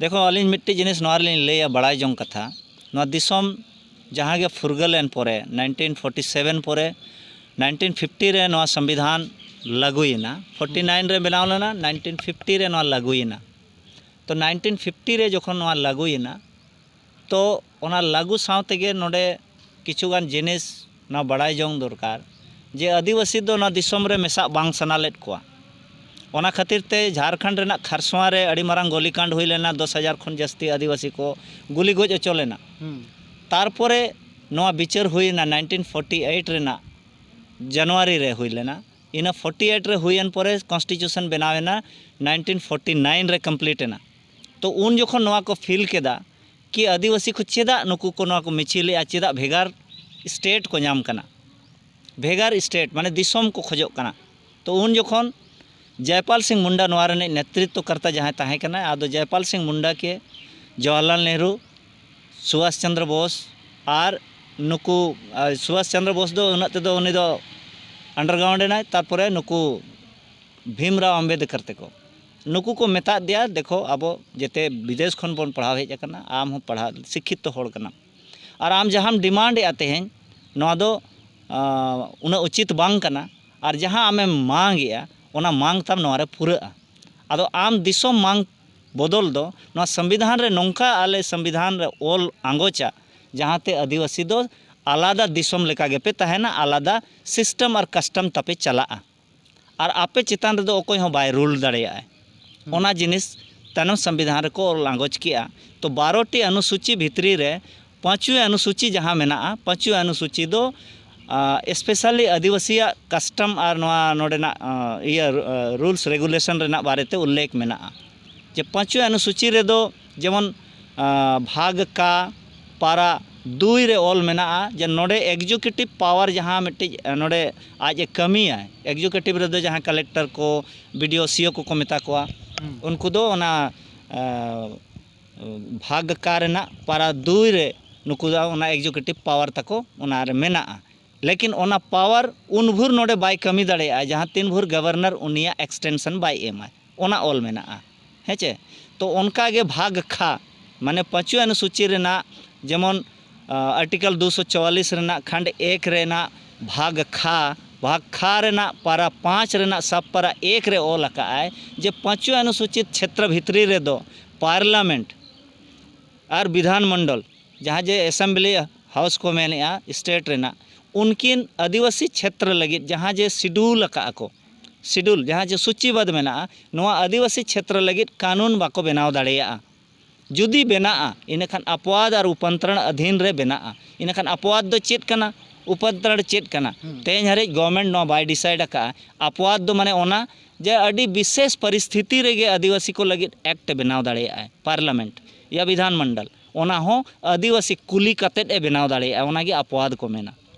ᱫᱮᱠᱷᱚ, ᱟᱹᱞᱤᱧ ᱢᱤᱫᱴᱤᱡ ᱡᱤᱱᱤᱥ ᱱᱚᱣᱟ ᱨᱮᱞᱤᱧ ᱞᱟᱹᱭᱟ, ᱵᱟᱲᱟᱭ ᱡᱚᱝ ᱠᱟᱛᱷᱟ, ᱱᱚᱣᱟ ᱫᱤᱥᱚᱢ ᱡᱟᱦᱟᱸ ᱜᱮ ᱯᱷᱩᱨᱜᱟᱹᱞ ᱮᱱ ᱯᱚᱨᱮ, ᱱᱟᱭᱤᱱᱴᱤᱱ ᱯᱷᱳᱨᱴᱤ ᱥᱮᱵᱷᱮᱱ ᱯᱚᱨᱮ, ᱱᱟᱭᱤᱱᱴᱤᱱ ᱯᱷᱤᱯᱴᱤ ᱨᱮ ᱱᱚᱣᱟ ᱥᱚᱝᱵᱤᱫᱷᱟᱱ ᱞᱟᱹᱜᱩᱭᱮᱱᱟ, ᱯᱷᱳᱨᱴᱤ ᱱᱟᱭᱤᱱ ᱨᱮ ᱵᱮᱱᱟᱣ ᱞᱮᱱᱟ, ᱱᱟᱭᱤᱱᱴᱤᱱ ᱯᱷᱤᱯᱴᱤ ᱨᱮ ᱱᱚᱣᱟ ᱞᱟᱹᱜᱩᱭᱮᱱᱟ᱾ ᱛᱚ ᱱᱟᱭᱤᱱᱴᱤᱱ ᱯᱷᱤᱯᱴᱤ ᱨᱮ ᱡᱚᱠᱷᱚᱱ ᱱᱚᱣᱟ ᱞᱟᱹᱜᱩᱭᱮᱱᱟ, ᱛᱚ ᱚᱱᱟ ᱞᱟᱹᱜᱩ ᱥᱟᱶ ᱛᱮᱜᱮ ᱱᱚᱰᱮ ᱠᱤᱪᱷᱩᱜᱟᱱ ᱡᱤᱱᱤᱥ ᱱᱚᱣᱟ ᱵᱟᱲᱟᱭ ᱡᱚᱝ ᱫᱚᱨᱠᱟᱨ ᱡᱮ ᱟᱹᱫᱤᱵᱟᱹᱥᱤ ᱫᱚ ᱱᱚᱣᱟ ᱫᱤᱥᱚᱢ ᱨᱮ ᱢᱮᱥᱟᱜ ᱵᱟᱝ ᱥᱟᱱᱟ ᱞᱮᱫ ᱠᱚᱣᱟ᱾ ᱚᱱᱟ ᱠᱷᱟᱹᱛᱤᱨ ᱛᱮ ᱡᱷᱟᱲᱠᱷᱚᱸᱰ ᱨᱮᱱᱟᱜ ᱠᱷᱟᱨᱥᱚᱣᱟ ᱨᱮ ᱟᱹᱰᱤ ᱢᱟᱨᱟᱝ ᱜᱚᱞᱤᱠᱟᱱᱰ ᱦᱩᱭ ᱞᱮᱱᱟ, ᱫᱚᱥ ᱦᱟᱡᱟᱨ ᱠᱷᱚᱱ ᱡᱟᱹᱥᱛᱤ ᱟᱹᱫᱤᱵᱟᱹᱥᱤ ᱠᱚ ᱜᱩᱞᱤ ᱜᱚᱡ ᱦᱚᱪᱚ ᱞᱮᱱᱟ᱾ ᱦᱩᱸ᱾ ᱛᱟᱨᱯᱚᱨᱮ ᱱᱚᱣᱟ ᱵᱤᱪᱟᱹᱨ ᱦᱩᱭᱮᱱᱟ ᱱᱟᱭᱤᱱᱴᱤᱱ ᱯᱷᱳᱨᱴᱤ ᱮᱭᱤᱴ ᱨᱮᱱᱟᱜ ᱡᱟᱱᱩᱣᱟᱨᱤ ᱨᱮ ᱦᱩᱭ ᱞᱮᱱᱟ᱾ ᱤᱱᱟᱹ ᱯᱷᱳᱨᱴᱤ ᱮᱭᱤᱴ ᱨᱮ ᱦᱩᱭᱮᱱ ᱯᱚᱨᱮ ᱠᱚᱱᱥᱴᱤᱴᱤᱭᱩᱥᱚᱱ ᱵᱮᱱᱟᱣ ᱮᱱᱟ, ᱱᱟᱭᱤᱱᱴᱤᱱ ᱯᱷᱳᱨᱴᱤ ᱱᱟᱭᱤᱱ ᱨᱮ ᱠᱚᱢᱯᱞᱤᱴ ᱮᱱᱟ᱾ ᱛᱚ ᱩᱱ ᱡᱚᱠᱷᱚᱱ ᱱᱚᱣᱟ ᱠᱚ ᱯᱷᱤᱞ ᱠᱮᱫᱟ ᱠᱤ ᱟᱹᱫᱤᱵᱟᱹᱥᱤ ᱠᱚ ᱪᱮᱫᱟᱜ ᱱᱩᱠᱩ ᱠᱚ ᱱᱚᱣᱟ ᱠᱚ ᱢᱤᱪᱷᱤᱞᱮᱜᱼᱟ, ᱪᱮᱫᱟᱜ ᱵᱷᱮᱜᱟᱨ ᱥᱴᱮᱴ ᱠᱚ ᱧᱟᱢ ᱠᱟᱱᱟ, ᱵᱷᱮᱜᱟᱨ ᱥᱴᱮᱴ ᱢᱟᱱᱮ ᱫᱤᱥᱚᱢ ᱠᱚ ᱠᱷᱚᱡᱚᱜ ᱠᱟᱱᱟ᱾ ᱛᱚ ᱩᱱ ᱡᱚᱠᱷᱚᱱ ᱡᱚᱭᱯᱟᱞ ᱥᱤᱝ ᱢᱩᱱᱰᱟ ᱱᱚᱣᱟ ᱨᱤᱱᱤᱡ ᱱᱮᱛᱨᱤᱛᱛᱚ ᱠᱟᱨᱛᱟ ᱡᱟᱦᱟᱸᱭ ᱛᱟᱦᱮᱸ ᱠᱟᱱᱟᱭ, ᱟᱫᱚ ᱡᱚᱭᱯᱟᱞ ᱥᱤᱝ ᱢᱩᱱᱰᱟ ᱠᱮ ᱡᱚᱣᱟᱦᱚᱨᱞᱟᱞ ᱱᱮᱦᱨᱩ, ᱥᱩᱵᱷᱟᱥ ᱪᱚᱱᱫᱨᱚ ᱵᱳᱥ ᱟᱨ ᱱᱩᱠᱩ, ᱟᱨ ᱥᱩᱵᱷᱟᱥ ᱪᱚᱱᱫᱨᱚ ᱵᱳᱥ ᱫᱚ ᱩᱱᱟᱹᱜ ᱛᱮᱫᱚ ᱩᱱᱤ ᱫᱚ ᱟᱱᱰᱟᱨᱜᱨᱟᱣᱩᱱᱰ ᱮᱱᱟᱭ, ᱛᱟᱨᱯᱚᱨᱮ ᱱᱩᱠᱩ ᱵᱷᱤᱢᱨᱟᱣ ᱟᱢᱵᱮᱫᱠᱚᱨ ᱛᱮᱠᱚ, ᱱᱩᱠᱩ ᱠᱚ ᱢᱮᱛᱟᱫ ᱫᱮᱭᱟ, "ᱫᱮᱠᱷᱚ, ᱟᱵᱚ ᱡᱮᱛᱮ ᱵᱤᱫᱮᱥ ᱠᱷᱚᱱ ᱵᱚᱱ ᱯᱟᱲᱦᱟᱣ ᱦᱮᱡ ᱟᱠᱟᱱᱟ, ᱟᱢ ᱦᱚᱸ ᱯᱟᱲᱦᱟᱣ ᱥᱤᱠᱠᱷᱤᱛᱚ ᱦᱚᱲ ᱠᱟᱱᱟᱢ, ᱟᱨ ᱟᱢ ᱡᱟᱦᱟᱸᱢ ᱰᱤᱢᱟᱱᱰ ᱮᱫᱼᱟ ᱛᱮᱦᱮᱧ, ᱱᱚᱣᱟ ᱫᱚ, ᱟᱸ, ᱩᱱᱟᱹᱜ ᱩᱪᱤᱛ ᱵᱟᱝ ᱠᱟᱱᱟ, ᱟᱨ ᱡᱟᱦᱟᱸ ᱟᱢᱮᱢ ᱢᱟᱝ ᱮᱫᱼᱟ, ᱚᱱᱟ ᱢᱟᱝ ᱛᱟᱢ ᱱᱚᱣᱟ ᱨᱮ ᱯᱩᱨᱟᱹᱜᱼᱟ᱾ ᱟᱫᱚ ᱟᱢ ᱫᱤᱥᱚᱢ ᱢᱟᱝ ᱵᱚᱫᱚᱞ ᱫᱚ ᱱᱚᱣᱟ ᱥᱚᱝᱵᱤᱫᱷᱟᱱ ᱨᱮ ᱱᱚᱝᱠᱟ ᱟᱞᱮ ᱥᱚᱝᱵᱤᱫᱷᱟᱱ ᱨᱮ ᱚᱞ ᱟᱸᱜᱚᱪᱟ, ᱡᱟᱦᱟᱸᱛᱮ ᱟᱹᱫᱤᱵᱟᱹᱥᱤ ᱫᱚ ᱟᱞᱟᱫᱟ ᱫᱤᱥᱚᱢ ᱞᱮᱠᱟ ᱜᱮᱯᱮ ᱛᱟᱦᱮᱱᱟ, ᱟᱞᱟᱫᱟ ᱥᱤᱥᱴᱮᱢ ᱟᱨ ᱠᱟᱥᱴᱚᱢ ᱛᱟᱯᱮ ᱪᱟᱞᱟᱜᱼᱟ, ᱟᱨ ᱟᱯᱮ ᱪᱮᱛᱟᱱ ᱨᱮᱫᱚ ᱚᱠᱚᱭ ᱦᱚᱸ ᱵᱟᱭ ᱨᱩᱞ ᱫᱟᱲᱮᱭᱟᱜᱼᱟ᱾" ᱦᱩᱸ᱾ ᱚᱱᱟ ᱡᱤᱱᱤᱥ ᱛᱟᱭᱱᱚᱢ ᱥᱚᱝᱵᱤᱫᱷᱟᱱ ᱨᱮᱠᱚ ᱚᱞ ᱟᱸᱜᱚᱪ ᱠᱮᱜᱼᱟ᱾ ᱛᱚ ᱵᱟᱨᱚ ᱴᱤ ᱚᱱᱩᱥᱩᱪᱤ ᱵᱷᱤᱛᱨᱤ ᱨᱮ ᱯᱟᱸᱪᱣᱤ ᱚᱱᱩᱥᱩᱪᱤ ᱡᱟᱦᱟᱸ ᱢᱮᱱᱟᱜᱼᱟ, ᱯᱟᱸᱪᱣᱤ ᱚᱱᱩᱥᱩᱪᱤ ᱫᱚ ᱮᱥᱯᱮᱥᱟᱞᱤ ᱟᱹᱫᱤᱵᱟᱹᱥᱤᱭᱟᱜ ᱠᱟᱥᱴᱚᱢ ᱟᱨ ᱱᱚᱣᱟ ᱱᱚᱰᱮᱱᱟᱜ ᱤᱭᱟᱹ ᱨᱩᱞᱥ ᱨᱮᱜᱩᱞᱮᱥᱚᱱ ᱨᱮᱱᱟᱜ ᱵᱟᱨᱮᱛᱮ ᱩᱞᱞᱮᱠᱷ ᱢᱮᱱᱟᱜᱼᱟ᱾ ᱡᱮ ᱯᱟᱸᱪᱣᱤ ᱚᱱᱩᱥᱩᱪᱤ ᱨᱮᱫᱚ ᱡᱮᱢᱚᱱ ᱵᱷᱟᱜᱽ ᱠᱟ ᱯᱟᱨᱟ ᱫᱩᱭ ᱨᱮ ᱚᱞ ᱢᱮᱱᱟᱜᱼᱟ ᱡᱮ ᱱᱚᱰᱮ ᱮᱠᱡᱤᱠᱤᱭᱩᱴᱤᱵᱷ ᱯᱟᱣᱟᱨ ᱡᱟᱦᱟᱸ ᱢᱤᱫᱴᱤᱡ ᱱᱚᱰᱮ ᱟᱡ ᱮ ᱠᱟᱹᱢᱤᱭᱟᱭ, ᱮᱠᱡᱤᱠᱤᱭᱩᱴᱤᱵᱷ ᱨᱮᱫᱚ ᱡᱟᱦᱟᱸ ᱠᱟᱞᱮᱠᱴᱚᱨ ᱠᱚ, ᱵᱤᱰᱤᱳ, ᱥᱤᱳ ᱠᱚᱠᱚ ᱢᱮᱛᱟ ᱠᱚᱣᱟ, ᱩᱱᱠᱩ ᱫᱚ ᱚᱱᱟ ᱵᱷᱟᱜᱽ ᱠᱟ ᱨᱮᱱᱟᱜ ᱯᱟᱨᱟ ᱫᱩᱭ ᱨᱮ ᱱᱩᱠᱩ ᱫᱚ ᱚᱱᱟ ᱮᱠᱡᱤᱠᱤᱭᱩᱴᱤᱵᱷ ᱯᱟᱣᱟᱨ ᱛᱟᱠᱚ ᱚᱱᱟ ᱨᱮ ᱢᱮᱱᱟᱜᱼᱟ᱾ ᱞᱮᱠᱤᱱ ᱚᱱᱟ ᱯᱟᱣᱟᱨ ᱩᱱ ᱵᱷᱳᱨ ᱱᱚᱰᱮ ᱵᱟᱭ ᱠᱟᱹᱢᱤ ᱫᱟᱲᱮᱭᱟᱜᱼᱟ ᱡᱟᱦᱟᱸ ᱛᱤᱱ ᱵᱷᱳᱨ ᱜᱚᱵᱷᱚᱨᱱᱚᱨ ᱩᱱᱤᱭᱟᱜ ᱮᱠᱥᱴᱮᱱᱥᱚᱱ ᱵᱟᱭ ᱮᱢᱟ, ᱚᱱᱟ ᱚᱞ ᱢᱮᱱᱟᱜᱼᱟ᱾ ᱦᱮᱸ ᱪᱮ? ᱛᱚ ᱚᱱᱠᱟ ᱜᱮ ᱵᱷᱟᱜᱽ ᱠᱷᱟ, ᱢᱟᱱᱮ ᱯᱟᱸᱪᱣᱤ ᱚᱱᱩᱥᱩᱪᱤ ᱨᱮᱱᱟᱜ ᱡᱮᱢᱚᱱ ᱟᱨᱴᱤᱠᱮᱞ ᱫᱩᱥᱚ ᱪᱩᱣᱟᱞᱤᱥ ᱨᱮᱱᱟᱜ ᱠᱷᱟᱱᱰ ᱮᱠ ᱨᱮᱱᱟᱜ ᱵᱷᱟᱜᱽ ᱠᱷᱟ, ᱵᱷᱟᱜᱽ ᱠᱷᱟ ᱨᱮᱱᱟᱜ ᱯᱟᱨᱟ ᱯᱟᱸᱪ ᱨᱮᱱᱟᱜ ᱥᱟᱵ ᱯᱟᱨᱟ ᱮᱠ ᱨᱮ ᱚᱞ ᱟᱠᱟᱫ ᱟᱭ ᱡᱮ ᱯᱟᱸᱪᱣᱤ ᱚᱱᱩᱥᱩᱪᱤᱛ ᱪᱷᱮᱛᱨᱚ ᱵᱷᱤᱛᱨᱤ ᱨᱮᱫᱚ ᱯᱟᱨᱞᱟᱢᱮᱱᱴ ᱟᱨ ᱵᱤᱫᱷᱟᱱ ᱢᱚᱱᱰᱚᱞ, ᱡᱟᱦᱟᱸ ᱡᱮ ᱮᱥᱮᱢᱵᱞᱤ ᱦᱟᱣᱩᱥ ᱠᱚ ᱢᱮᱱᱮᱜᱼᱟ ᱥᱴᱮᱴ ᱨᱮᱱᱟᱜ, ᱩᱱᱠᱤᱱ ᱟᱹᱫᱤᱵᱟᱹᱥᱤ ᱪᱷᱮᱛᱨᱚ ᱞᱟᱹᱜᱤᱫ ᱡᱟᱦᱟᱸ ᱡᱮ ᱥᱤᱰᱩᱞ ᱟᱠᱟᱫᱼᱟ ᱠᱚ, ᱥᱤᱰᱩᱞ ᱡᱟᱦᱟᱸ ᱡᱮ ᱥᱩᱪᱤᱵᱟᱫ ᱢᱮᱱᱟᱜᱼᱟ, ᱱᱚᱣᱟ ᱟᱹᱫᱤᱵᱟᱹᱥᱤ ᱪᱷᱮᱛᱨᱚ ᱞᱟᱹᱜᱤᱫ ᱠᱟᱹᱱᱩᱱ ᱵᱟᱠᱚ ᱵᱮᱱᱟᱣ ᱫᱟᱲᱮᱭᱟᱜᱼᱟ᱾ ᱡᱩᱫᱤ ᱵᱮᱱᱟᱜᱼᱟ, ᱤᱱᱟᱹᱠᱷᱟᱱ ᱟᱯᱣᱟᱫ ᱟᱨ ᱩᱯᱟᱱᱛᱨᱟᱲ ᱟᱫᱷᱤᱱ ᱨᱮ ᱵᱮᱱᱟᱜᱼᱟ᱾ ᱤᱱᱟᱹᱠᱷᱟᱱ ᱟᱯᱣᱟᱫ ᱫᱚ ᱪᱮᱫ ᱠᱟᱱᱟ? ᱩᱯᱟᱱᱛᱨᱟᱲ ᱪᱮᱫ ᱠᱟᱱᱟ? ᱛᱮᱦᱮᱧ ᱦᱟᱹᱨᱤᱡ ᱜᱚᱵᱷᱚᱨᱱᱢᱮᱱᱴ ᱱᱚᱣᱟ ᱵᱟᱭ ᱰᱤᱥᱟᱭᱤᱰ ᱟᱠᱟᱫᱼᱟ᱾ ᱟᱯᱣᱟᱫ ᱫᱚ ᱢᱟᱱᱮ ᱚᱱᱟ ᱡᱮ ᱟᱹᱰᱤ ᱵᱤᱥᱮᱥ ᱯᱚᱨᱤᱥᱛᱷᱤᱛᱤ ᱨᱮᱜᱮ ᱟᱹᱫᱤᱵᱟᱹᱥᱤ ᱠᱚ ᱞᱟᱹᱜᱤᱫ ᱮᱠᱴ ᱮ ᱵᱮᱱᱟᱣ ᱫᱟᱲᱮᱭᱟᱜᱼᱟᱭ, ᱯᱟᱨᱞᱟᱢᱮᱱᱴ ᱭᱟ ᱵᱤᱫᱷᱟᱱ ᱢᱚᱱᱰᱚᱞ, ᱚᱱᱟ ᱦᱚᱸ ᱟᱹᱫᱤᱵᱟᱹᱥᱤ ᱠᱩᱞᱤ ᱠᱟᱛᱮᱫ ᱮ ᱵᱮᱱᱟᱣ ᱫᱟᱲᱮᱭᱟᱜᱼᱟ᱾ ᱚᱱᱟᱜᱮ ᱟᱯᱣᱟᱫ ᱠᱚ ᱢᱮᱱᱟ᱾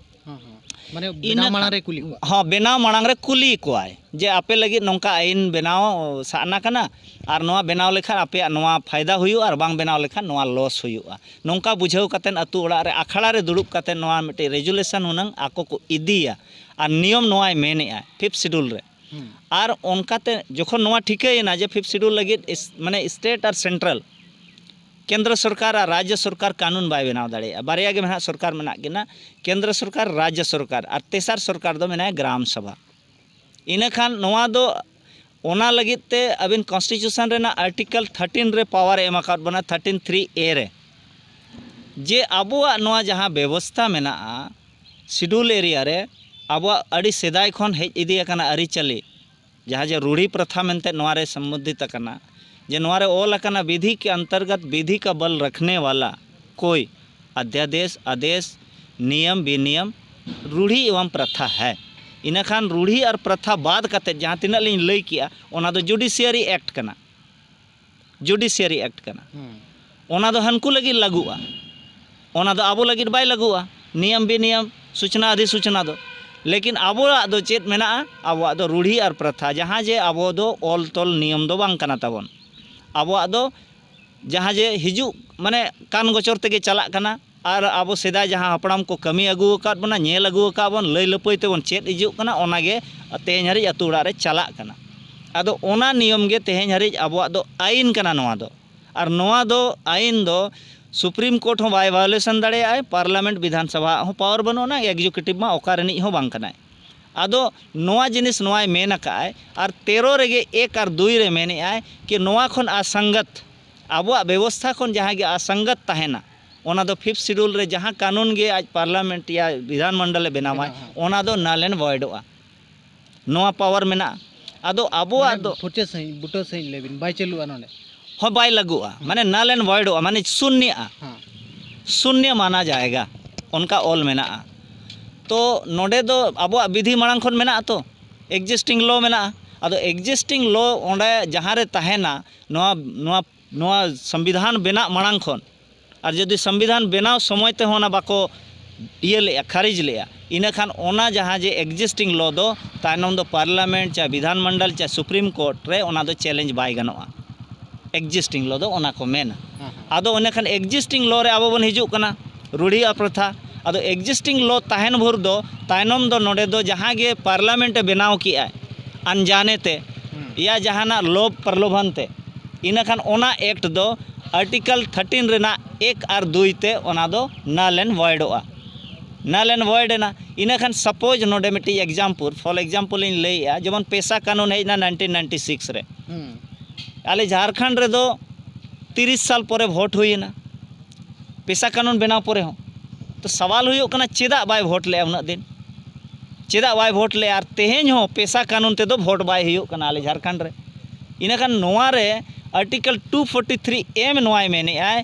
ᱦᱚᱸ, ᱦᱚᱸ᱾ ᱢᱟᱱᱮ ᱵᱮᱱᱟᱣ ᱤᱱᱟᱹ ᱢᱟᱲᱟᱝ ᱨᱮ ᱠᱩᱞᱤ ᱠᱚᱣᱟ᱾ ᱦᱚᱸ, ᱵᱮᱱᱟᱣ ᱢᱟᱲᱟᱝ ᱨᱮ ᱠᱩᱞᱤ ᱠᱚᱣᱟᱭ ᱡᱮ ᱟᱯᱮ ᱞᱟᱹᱜᱤᱫ ᱱᱚᱝᱠᱟ ᱟᱹᱭᱤᱱ ᱵᱮᱱᱟᱣ ᱥᱟᱜᱱᱟ ᱠᱟᱱᱟ, ᱟᱨ ᱱᱚᱣᱟ ᱵᱮᱱᱟᱣ ᱞᱮᱠᱷᱟᱱ ᱟᱯᱮᱭᱟᱜ ᱱᱚᱣᱟ ᱯᱷᱟᱭᱫᱟ ᱦᱩᱭᱩᱜᱼᱟ ᱟᱨ ᱵᱟᱝ ᱵᱮᱱᱟᱣ ᱞᱮᱠᱷᱟᱱ ᱱᱚᱣᱟ ᱞᱚᱥ ᱦᱩᱭᱩᱜᱼᱟ᱾ ᱱᱚᱝᱠᱟ ᱵᱩᱡᱷᱟᱹᱣ ᱠᱟᱛᱮᱫ ᱟᱹᱛᱩ ᱚᱲᱟᱜ ᱨᱮ ᱟᱠᱷᱲᱟ ᱨᱮ ᱫᱩᱲᱩᱵ ᱠᱟᱛᱮᱫ ᱱᱚᱣᱟ ᱢᱤᱫᱴᱤᱡ ᱨᱮᱡᱩᱞᱮᱥᱚᱱ ᱦᱩᱱᱟᱹᱝ ᱟᱠᱚ ᱠᱚ ᱤᱫᱤᱭᱟ᱾ ᱟᱨ ᱱᱤᱭᱚᱢ ᱱᱚᱣᱟᱭ ᱢᱮᱱᱮᱜᱼᱟ ᱯᱷᱤᱯᱛᱷ ᱥᱤᱰᱩᱞ ᱨᱮ᱾ ᱦᱩᱸ᱾ ᱟᱨ ᱚᱱᱠᱟᱛᱮ ᱡᱚᱠᱷᱚᱱ ᱱᱚᱣᱟ ᱴᱷᱤᱠᱟᱹᱭᱮᱱᱟ ᱡᱮ ᱯᱷᱤᱯᱛᱷ ᱥᱤᱰᱩᱞ ᱞᱟᱹᱜᱤᱫ ᱤᱥ-, ᱢᱟᱱᱮ ᱥᱴᱮᱴ ᱟᱨ ᱥᱮᱱᱴᱨᱟᱞ, ᱠᱮᱱᱫᱨᱚ ᱥᱚᱨᱠᱟᱨ ᱟᱨ ᱨᱟᱡᱽᱡᱚ ᱥᱚᱨᱠᱟᱨ ᱠᱟᱹᱱᱩᱱ ᱵᱟᱭ ᱵᱮᱱᱟᱣ ᱫᱟᱲᱮᱭᱟᱜᱼᱟ᱾ ᱵᱟᱨᱭᱟ ᱜᱮ ᱱᱟᱦᱟᱜ ᱥᱚᱨᱠᱟᱨ ᱢᱮᱱᱟᱜ ᱠᱤᱱᱟ, ᱠᱮᱱᱫᱨᱚ ᱥᱚᱨᱠᱟᱨ, ᱨᱟᱡᱽᱡᱚ ᱥᱚᱨᱠᱟᱨ, ᱟᱨ ᱛᱮᱥᱟᱨ ᱥᱚᱨᱠᱟᱨ ᱫᱚ ᱢᱮᱱᱟᱭᱟ ᱜᱨᱟᱢ ᱥᱚᱵᱷᱟ᱾ ᱤᱱᱟᱹᱠᱷᱟᱱ ᱱᱚᱣᱟ ᱫᱚ ᱚᱱᱟ ᱞᱟᱹᱜᱤᱫ ᱛᱮ ᱟᱹᱵᱤᱱ ᱠᱚᱱᱥᱴᱤᱴᱤᱭᱩᱥᱚᱱ ᱨᱮᱱᱟᱜ ᱟᱨᱴᱤᱠᱮᱞ ᱛᱷᱟᱨᱴᱤᱱ ᱨᱮ ᱯᱟᱣᱟᱨ ᱮ ᱮᱢ ᱟᱠᱟᱫ ᱵᱚᱱᱟ, ᱛᱷᱟᱨᱴᱤᱱ ᱛᱷᱨᱤ ᱮ ᱨᱮ, ᱡᱮ ᱟᱵᱚᱣᱟᱜ ᱱᱚᱣᱟ ᱡᱟᱦᱟᱸ ᱵᱮᱵᱚᱥᱛᱷᱟ ᱢᱮᱱᱟᱜᱼᱟ ᱥᱤᱰᱩᱞ ᱮᱨᱤᱭᱟ ᱨᱮ, ᱟᱵᱚᱣᱟᱜ ᱟᱹᱰᱤ ᱥᱮᱫᱟᱭ ᱠᱷᱚᱱ ᱦᱮᱡ ᱤᱫᱤ ᱟᱠᱟᱱᱟ ᱟᱹᱨᱤᱪᱟᱹᱞᱤ, ᱡᱟᱦᱟᱸ ᱡᱮ ᱨᱩᱲᱤ ᱯᱨᱚᱛᱷᱟ ᱢᱮᱱᱛᱮ ᱱᱚᱣᱟ ᱨᱮ ᱥᱚᱢᱵᱚᱫᱷᱤᱛ ᱟᱠᱟᱱᱟ, ᱡᱮ ᱱᱚᱣᱟ ᱨᱮ ᱚᱞ ᱟᱠᱟᱱᱟ, "ᱵᱤᱫᱷᱤ ᱠᱮ ᱚᱱᱛᱚᱨᱜᱚᱛ ᱵᱤᱫᱷᱤ ᱠᱟ ᱵᱚᱞ ᱨᱟᱠᱷᱱᱮ ᱣᱟᱞᱟ ᱠᱳᱭ ᱟᱫᱷᱭᱟᱫᱮᱥ, ᱟᱫᱮᱥ, ᱱᱤᱭᱚᱢ, ᱵᱤᱱᱤᱭᱚᱢ रूढ़ी एवं प्रथा है। ᱤᱱᱟᱹᱠᱷᱟᱱ ᱨᱩᱲᱦᱤ ᱟᱨ ᱯᱨᱚᱛᱷᱟ ᱵᱟᱫ ᱠᱟᱛᱮᱫ ᱡᱟᱦᱟᱸ ᱛᱤᱱᱟᱹᱜ ᱞᱤᱧ ᱞᱟᱹᱭ ᱠᱮᱜᱼᱟ, ᱚᱱᱟ ᱫᱚ ᱡᱩᱰᱤᱥᱤᱭᱟᱨᱤ ᱮᱠᱴ ᱠᱟᱱᱟ, ᱡᱩᱰᱤᱥᱤᱭᱟᱨᱤ ᱮᱠᱴ ᱠᱟᱱᱟ᱾ ᱦᱩᱸ᱾ ᱚᱱᱟ ᱫᱚ ᱦᱟᱹᱱᱠᱩ ᱞᱟᱹᱜᱤᱫ ᱞᱟᱹᱜᱩᱜᱼᱟ, ᱚᱱᱟ ᱫᱚ ᱟᱵᱚ ᱞᱟᱹᱜᱤᱫ ᱵᱟᱭ ᱞᱟᱹᱜᱩᱜᱼᱟ, ᱱᱤᱭᱚᱢ ᱵᱮᱱᱤᱭᱚᱢ, ᱥᱩᱪᱱᱟ ᱚᱫᱷᱤᱥᱩᱪᱱᱟ ᱫᱚ᱾ ᱞᱮᱠᱤᱱ ᱟᱵᱚᱣᱟᱜ ᱫᱚ ᱪᱮᱫ ᱢᱮᱱᱟᱜᱼᱟ? ᱟᱵᱚᱣᱟᱜ ᱫᱚ ᱨᱩᱲᱦᱤ ᱟᱨ ᱯᱨᱚᱛᱷᱟ, ᱡᱟᱦᱟᱸ ᱡᱮ ᱟᱵᱚ ᱫᱚ ᱚᱞ ᱛᱚᱞ ᱱᱤᱭᱚᱢ ᱫᱚ ᱵᱟᱝ ᱠᱟᱱᱟ ᱛᱟᱵᱚᱱ᱾ ᱟᱵᱚᱣᱟᱜ ᱫᱚ ᱡᱟᱦᱟᱸ ᱡᱮ ᱦᱤᱡᱩᱜ, ᱢᱟᱱᱮ, ᱠᱟᱱ ᱜᱚᱪᱚᱨ ᱛᱮᱜᱮ ᱪᱟᱞᱟᱜ ᱠᱟᱱᱟ᱾ ᱟᱨ ᱟᱵᱚ ᱥᱮᱫᱟᱭ ᱡᱟᱦᱟᱸ ᱦᱟᱯᱲᱟᱢ ᱠᱚ ᱠᱟᱹᱢᱤ ᱟᱹᱜᱩ ᱟᱠᱟᱫ ᱵᱚᱱᱟ, ᱧᱮᱞ ᱟᱹᱜᱩ ᱟᱠᱟᱫ ᱵᱚᱱ, ᱞᱟᱹᱭ ᱞᱟᱹᱯᱟᱹᱭ ᱛᱮᱵᱚᱱ ᱪᱮᱫ ᱦᱤᱡᱩᱜ ᱠᱟᱱᱟ, ᱚᱱᱟᱜᱮ ᱛᱮᱦᱮᱧ ᱦᱟᱹᱨᱤᱡ ᱟᱹᱛᱩ ᱚᱲᱟᱜ ᱨᱮ ᱪᱟᱞᱟᱜ ᱠᱟᱱᱟ᱾ ᱟᱫᱚ ᱚᱱᱟ ᱱᱤᱭᱚᱢ ᱜᱮ ᱛᱮᱦᱮᱧ ᱦᱟᱹᱨᱤᱡ ᱟᱵᱚᱣᱟᱜ ᱫᱚ ᱟᱹᱭᱤᱱ ᱠᱟᱱᱟ ᱱᱚᱣᱟ ᱫᱚ᱾ ᱟᱨ ᱱᱚᱣᱟ ᱫᱚ ᱟᱹᱭᱤᱱ ᱫᱚ ᱥᱩᱯᱨᱤᱢ ᱠᱳᱨᱴ ᱦᱚᱸ ᱵᱟᱭ ᱵᱷᱟᱭᱳᱞᱮᱥᱚᱱ ᱫᱟᱲᱮᱭᱟᱜᱼᱟᱭ, ᱯᱟᱨᱞᱟᱢᱮᱱᱴ ᱵᱤᱫᱷᱟᱱ ᱥᱚᱵᱷᱟ ᱦᱚᱸ ᱯᱟᱣᱟᱨ ᱵᱟᱹᱱᱩᱜ ᱟᱱᱟ, ᱮᱠᱡᱤᱠᱩᱴᱤᱵᱷ ᱢᱟ ᱚᱠᱟ ᱨᱤᱱᱤᱡ ᱦᱚᱸ ᱵᱟᱝ ᱠᱟᱱᱟᱭ᱾ ᱟᱫᱚ ᱱᱚᱣᱟ ᱡᱤᱱᱤᱥ ᱱᱚᱣᱟᱭ ᱢᱮᱱ ᱟᱠᱟᱫᱼᱟᱭ, ᱟᱨ ᱛᱮᱨᱚ ᱨᱮᱜᱮ ᱮᱠ ᱟᱨ ᱫᱩᱭ ᱨᱮ ᱢᱮᱱᱮᱫᱼᱟᱭ ᱠᱤ ᱱᱚᱣᱟ ᱠᱷᱚᱱ ᱟᱥᱚᱝᱜᱚᱛ, ᱟᱵᱚᱣᱟᱜ ᱵᱮᱵᱚᱥᱛᱷᱟ ᱠᱷᱚᱱ ᱡᱟᱦᱟᱸ ᱜᱮ ᱟᱥᱚᱝᱜᱚᱛ ᱛᱟᱦᱮᱱᱟ, ᱚᱱᱟ ᱫᱚ ᱯᱷᱤᱯᱛᱷ ᱥᱤᱰᱩᱞ ᱨᱮ ᱡᱟᱦᱟᱸ ᱠᱟᱹᱱᱩᱱ ᱜᱮ ᱟᱡ ᱯᱟᱨᱞᱟᱢᱮᱱᱴ ᱭᱟ ᱵᱤᱫᱷᱟᱱ ᱢᱚᱱᱰᱚᱞᱮ ᱵᱮᱱᱟᱣᱟᱭ, ᱵᱮᱱᱟᱣᱟ᱾ ᱚᱱᱟ ᱫᱚ ᱱᱟᱞ ᱮᱱᱰ ᱵᱷᱚᱭᱰᱚᱜᱼᱟ᱾ ᱱᱚᱣᱟ ᱯᱟᱣᱟᱨ ᱢᱮᱱᱟᱜᱼᱟ᱾ ᱟᱫᱚ ᱟᱵᱚᱣᱟᱜ ᱢᱟᱱᱮ ᱫᱚ ᱯᱷᱩᱨᱪᱟᱹ ᱥᱟᱺᱦᱤᱡ, ᱵᱩᱴᱟᱹ ᱥᱟᱺᱦᱤᱡ ᱞᱟᱹᱭ ᱵᱤᱱ, ᱵᱟᱭ ᱪᱟᱹᱞᱩᱜᱼᱟ ᱱᱚᱰᱮ᱾ ᱦᱚᱸ ᱵᱟᱭ ᱞᱟᱹᱜᱩᱜᱼᱟ, ᱢᱟᱱᱮ ᱱᱟᱞ ᱮᱱᱰ ᱵᱷᱚᱭᱰᱚᱜᱼᱟ, ᱢᱟᱱᱮ ᱥᱩᱱᱭᱟᱜᱼᱟ᱾ ᱦᱮᱸ᱾ ᱥᱩᱱᱭᱚ ᱢᱟᱱᱟ ᱡᱟᱭᱜᱟ, ᱚᱱᱠᱟ ᱚᱞ ᱢᱮᱱᱟᱜᱼᱟ᱾ ᱛᱚ ᱱᱚᱰᱮ ᱫᱚ ᱟᱵᱚᱣᱟᱜ ᱵᱤᱫᱷᱤ ᱢᱟᱲᱟᱝ ᱠᱷᱚᱱ ᱢᱮᱱᱟᱜᱼᱟ, ᱛᱚ ᱮᱠᱡᱤᱥᱴᱤᱝ ᱞᱚ ᱢᱮᱱᱟᱜᱼᱟ᱾ ᱟᱫᱚ ᱮᱠᱡᱤᱥᱴᱤᱝ ᱞᱚ ᱚᱸᱰᱮ ᱡᱟᱦᱟᱸ ᱨᱮ ᱛᱟᱦᱮᱱᱟ, ᱱᱚᱣᱟ, ᱱᱚᱣᱟ, ᱱᱚᱣᱟ ᱥᱚᱝᱵᱤᱫᱷᱟᱱ ᱵᱮᱱᱟᱜ ᱢᱟᱲᱟᱝ ᱠᱷᱚᱱ, ᱟᱨ ᱡᱩᱫᱤ ᱥᱚᱝᱵᱤᱫᱷᱟᱱ ᱵᱮᱱᱟᱣ ᱥᱚᱢᱚᱭ ᱛᱮᱦᱚᱸ ᱚᱱᱟ ᱵᱟᱠᱚ ᱤᱭᱟᱹ ᱞᱮᱜᱼᱟ, ᱠᱷᱟᱨᱤᱡᱽ ᱞᱮᱜᱼᱟ, ᱤᱱᱟᱹᱠᱷᱟᱱ ᱚᱱᱟ ᱡᱟᱦᱟᱸ ᱡᱮ ᱮᱠᱡᱤᱥᱴᱤᱝ ᱞᱚ ᱫᱚ ᱛᱟᱭᱱᱚᱢ ᱫᱚ ᱯᱟᱨᱞᱟᱢᱮᱱᱴ ᱪᱟᱦᱮ ᱵᱤᱫᱷᱟᱱ ᱢᱚᱱᱰᱚᱞ ᱪᱟᱦᱮ ᱥᱩᱯᱨᱤᱢ ᱠᱳᱨᱴ ᱨᱮ ᱚᱱᱟ ᱫᱚ ᱪᱮᱞᱮᱧᱡᱽ ᱵᱟᱭ ᱜᱟᱱᱚᱜᱼᱟ᱾ ᱮᱠᱡᱤᱥᱴᱤᱝ ᱞᱚ ᱫᱚ ᱚᱱᱟ ᱠᱚ ᱢᱮᱱᱟ᱾ ᱦᱮᱸ, ᱦᱮᱸ᱾ ᱟᱫᱚ ᱤᱱᱟᱹᱠᱷᱟᱱ ᱮᱠᱡᱤᱥᱴᱤᱝ ᱞᱚ ᱨᱮ ᱟᱵᱚ ᱵᱚᱱ ᱦᱤᱡᱩᱜ ᱠᱟᱱᱟ, ᱨᱩᱲᱦᱤ ᱟᱨ ᱯᱨᱚᱛᱷᱟ᱾ ᱟᱫᱚ ᱮᱠᱡᱤᱥᱴᱤᱝ ᱞᱚ ᱛᱟᱦᱮᱱ ᱵᱷᱳᱨ ᱫᱚ ᱛᱟᱭᱱᱚᱢ ᱫᱚ ᱱᱚᱰᱮ ᱫᱚ ᱡᱟᱦᱟᱸ ᱜᱮ ᱯᱟᱨᱞᱟᱢᱮᱱᱴ ᱮ ᱵᱮᱱᱟᱣ ᱠᱮᱜᱼᱟᱭ ᱟᱱᱡᱟᱱᱮ ᱛᱮ, ᱦᱩᱸ᱾ ᱭᱟ ᱡᱟᱦᱟᱱᱟᱜ ᱞᱳᱵᱷ ᱯᱨᱚᱞᱳᱵᱷᱚᱱ ᱛᱮ, ᱤᱱᱟᱹᱠᱷᱟᱱ ᱚᱱᱟ ᱮᱠᱴ ᱫᱚ ᱟᱨᱴᱤᱠᱟᱞ ᱛᱷᱟᱨᱴᱤᱱ ᱨᱮᱱᱟᱜ ᱮᱠ ᱟᱨ ᱫᱩᱭ ᱛᱮ ᱚᱱᱟ ᱫᱚ ᱱᱟᱞ ᱮᱱᱰ ᱵᱷᱚᱭᱰᱚᱜᱼᱟ, ᱱᱟᱞ ᱮᱱᱰ ᱵᱷᱚᱭᱰ ᱮᱱᱟ᱾ ᱤᱱᱟᱹᱠᱷᱟᱱ ᱥᱟᱯᱳᱡᱽ ᱱᱚᱰᱮ ᱢᱤᱫᱴᱤᱡ ᱮᱠᱡᱟᱢᱯᱩᱞ, ᱯᱷᱚᱨ ᱮᱠᱡᱟᱢᱯᱩᱞ ᱤᱧ ᱞᱟᱹᱭᱮᱜᱼᱟ, ᱡᱮᱢᱚᱱ ᱯᱮᱥᱟ ᱠᱟᱹᱱᱩᱱ ᱦᱮᱡ ᱮᱱᱟ ᱱᱟᱭᱤᱱᱴᱤᱱ ᱱᱟᱭᱤᱱᱴᱤ ᱥᱤᱠᱥ ᱨᱮ᱾ ᱦᱩᱸ᱾ ᱟᱞᱮ ᱡᱷᱟᱲᱠᱷᱚᱸᱰ ᱨᱮᱫᱚ ᱛᱤᱨᱤᱥ ᱥᱟᱞ ᱯᱚᱨᱮ ᱵᱷᱳᱴ ᱦᱩᱭᱮᱱᱟ, ᱯᱮᱥᱟ ᱠᱟᱹᱱᱩᱱ ᱵᱮᱱᱟᱣ ᱯᱚᱨᱮ ᱦᱚᱸ᱾ ᱛᱚ ᱥᱟᱣᱟᱞ ᱦᱩᱭᱩᱜ ᱠᱟᱱᱟ, ᱪᱮᱫᱟᱜ ᱵᱟᱭ ᱵᱷᱳᱴ ᱞᱮᱜᱼᱟ ᱩᱱᱟᱹᱜ ᱫᱤᱱ? ᱪᱮᱫᱟᱜ ᱵᱟᱭ ᱵᱷᱳᱴ ᱞᱮᱜᱼᱟ? ᱟᱨ ᱛᱮᱦᱮᱧ ᱦᱚᱸ ᱯᱮᱥᱟ ᱠᱟᱹᱱᱩᱱ ᱛᱮᱫᱚ ᱵᱷᱳᱴ ᱵᱟᱭ ᱦᱩᱭᱩᱜ ᱠᱟᱱᱟ ᱟᱞᱮ ᱡᱷᱟᱲᱠᱷᱚᱸᱰ ᱨᱮ᱾ ᱤᱱᱟᱹᱠᱷᱟᱱ ᱱᱚᱣᱟ ᱨᱮ ᱟᱨᱴᱤᱠᱟᱞ ᱴᱩ ᱯᱷᱳᱨᱴᱤ ᱛᱷᱨᱤ ᱮᱢ ᱱᱚᱣᱟᱭ ᱢᱮᱱᱮᱜᱼᱟᱭ,